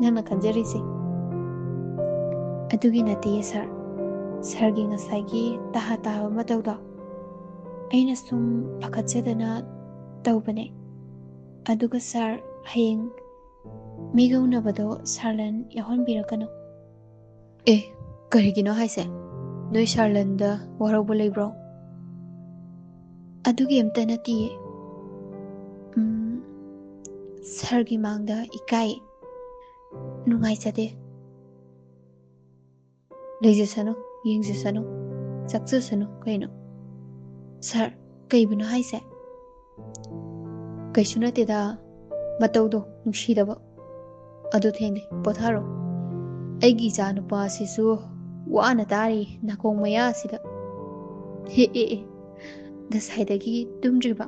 ꯅꯪꯅ ꯈꯟꯖꯔꯤꯁꯦ꯫ ꯑꯗꯨꯒꯤ ꯅꯠꯇꯦꯌꯦ ꯁꯥꯔ, ꯁꯥꯔꯒꯤ ꯉꯁꯥꯏꯒꯤ ꯇꯍꯥ ꯇꯥꯕ ꯃꯇꯧꯗꯣ ꯑꯩꯅ ꯁꯨꯝ ꯄꯥꯈꯠꯆꯗꯅ ꯇꯧꯕꯅꯦ꯫ ꯑꯗꯨꯒ ꯁꯥꯔ, ꯍꯌꯦꯡ ꯃꯤꯒ ꯎꯅꯕꯗꯣ ꯁꯥꯔ ꯂꯟ ꯌꯥꯎꯍꯟꯕꯤꯔꯛꯀꯅꯨ꯫ ꯑꯦ, ꯀꯔꯤꯒꯤꯅꯣ ꯍꯥꯏꯁꯦ? ꯅꯣꯏ ꯁꯥꯔ ꯂꯟꯗ ꯋꯥꯔꯧꯕ ꯂꯩꯕ꯭ꯔꯣ? ꯑꯗꯨꯒꯤ ꯑꯝꯇ ꯅꯠꯇꯤꯌꯦ꯫ ꯎꯝ, ꯁꯥꯔꯒꯤ ꯃꯥꯡꯗ ꯏꯀꯥꯏ, ꯅꯨꯡꯉꯥꯏꯖꯗꯦ꯫ ꯂꯩꯖꯁꯅꯨ, ꯌꯦꯡꯖꯁꯅꯨ, ꯆꯥꯛꯆꯁꯅꯨ ꯀꯩꯅꯣ꯫ ꯁꯥꯔ, ꯀꯩꯕꯨꯅꯣ ꯍꯥꯏꯁꯦ? ꯀꯩꯁꯨ ꯅꯠꯇꯦꯗ, ꯃꯇꯧꯗꯣ ꯅꯨꯡꯁꯤꯗꯕ꯫ ꯑꯗꯨ ꯊꯦꯡꯂꯦ, ꯄꯣꯊꯥꯔꯣ꯫ ꯑꯩꯒꯤ ꯏꯆꯥ ꯅꯨꯄꯥꯁꯤꯁꯨ ꯋꯥꯅ ꯇꯥꯔꯤ ꯅꯥꯀꯣꯡ ꯃꯌꯥꯁꯤꯗ꯫ ꯍꯦ ꯑꯦ ꯑꯦ, ꯉꯁꯥꯏꯗꯒꯤ ꯇꯨꯝꯗ꯭ꯔꯤꯕ?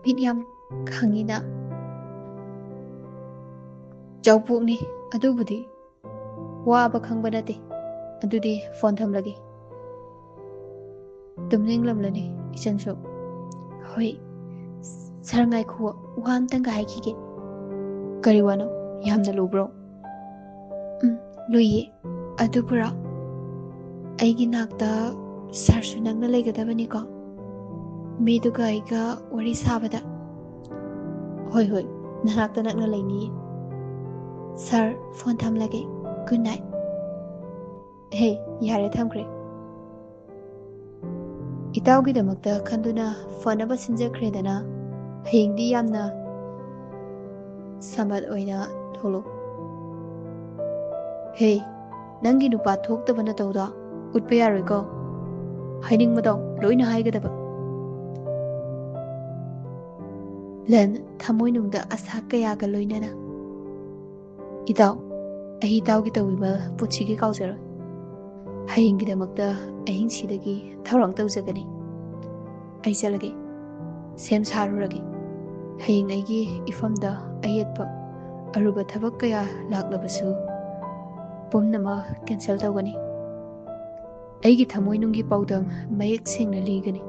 ꯃꯤꯠ ꯌꯥꯝ ꯈꯪꯉꯤꯅ꯫ ꯆꯥꯎꯄꯣꯛꯅꯤ, ꯑꯗꯨꯕꯨꯗꯤ ꯋꯥꯕ ꯈꯪꯕ ꯅꯠꯇꯦ꯫ ꯑꯗꯨꯗꯤ ꯐꯣꯟ ꯊꯝꯂꯒꯦ꯫ ꯇꯨꯝꯅꯤꯡꯂꯝꯂꯅꯤ ꯏꯆꯟꯁꯨ꯫ ꯍꯣꯏ꯫ ꯁꯥꯔ, ꯉꯥꯏꯈꯣ, ꯋꯥ ꯑꯝꯇꯪꯒ ꯍꯥꯏꯈꯤꯒꯦ꯫ ꯀꯔꯤ ꯋꯥꯅꯣ? ꯌꯥꯝꯅ ꯂꯨꯕ꯭ꯔꯣ? ꯎꯝ, ꯂꯨꯏꯌꯦ꯫ ꯑꯗꯨꯕꯨꯔꯣ, ꯑꯩꯒꯤ ꯅꯥꯛꯇ ꯁꯥꯔꯁꯨ ꯅꯪꯅ ꯂꯩꯒꯗꯕꯅꯤꯀꯣ, ꯃꯤꯗꯨꯒ ꯑꯩꯒ ꯋꯥꯔꯤ ꯁꯥꯕꯗ꯫ ꯍꯣꯏ, ꯍꯣꯏ, ꯅꯅꯥꯛꯇ ꯅꯛꯅ ꯂꯩꯅꯤꯌꯦ꯫ ꯁꯥꯔ, ꯐꯣꯟ ꯊꯝꯂꯒꯦ꯫ Good night. ꯍꯦ, ꯌꯥꯔꯦ, ꯊꯝꯈ꯭ꯔꯦ꯫ ꯏꯇꯥꯎꯒꯤꯗꯃꯛꯇ ꯈꯟꯗꯨꯅ ꯐꯅꯕ ꯁꯤꯟꯖꯈ꯭ꯔꯦꯗꯅ, ꯍꯌꯦꯡꯗꯤ ꯌꯥꯝꯅ ꯁꯃꯠ ꯑꯣꯏꯅ ꯊꯣꯛꯂꯛꯎ꯫ ꯍꯦ, ꯅꯪꯒꯤ ꯅꯨꯄꯥ ꯊꯣꯛꯇꯕ ꯅꯇꯧꯗꯣ ꯎꯠꯄ ꯌꯥꯔꯣꯏꯀꯣ꯫ ꯍꯥꯏꯅꯤꯡꯕꯗꯣ ꯂꯣꯏꯅ ꯍꯥꯏꯒꯗꯕ꯫ ꯂꯟ, ꯊꯃꯣꯏꯅꯨꯡꯗ ꯑꯁꯥ ꯀꯌꯥꯒ ꯂꯣꯏꯅꯅ꯫ ꯏꯇꯥꯎ, ꯑꯩ ꯏꯇꯥꯎꯒꯤ ꯇꯧꯕꯤꯕ ꯄꯨꯟꯁꯤꯒꯤ ꯀꯥꯎꯖꯔꯣꯏ꯫ ꯍꯌꯦꯡꯒꯤꯗꯃꯛꯇ ꯑꯍꯤꯡꯁꯤꯗꯒꯤ ꯊꯧꯔꯥꯡ ꯇꯧꯖꯒꯅꯤ꯫ ꯑꯩ ꯆꯠꯂꯒꯦ꯫ ꯁꯦꯝ ꯁꯥꯔꯨꯔꯒꯦ꯫ ꯍꯌꯦꯡ ꯑꯩꯒꯤ ꯏꯐꯝꯗ ꯑꯌꯦꯠꯄ ꯑꯔꯨꯕ ꯊꯕꯛ ꯀꯌꯥ ꯂꯥꯛꯂꯕꯁꯨ ꯄꯨꯝꯅꯃꯛ ꯀꯦꯟꯁꯦꯜ ꯇꯧꯒꯅꯤ꯫ ꯑꯩꯒꯤ ꯊꯃꯣꯏꯅꯨꯡꯒꯤ ꯄꯥꯎꯗꯝ ꯃꯌꯦꯛ ꯁꯦꯡꯅ ꯂꯤꯒꯅꯤ꯫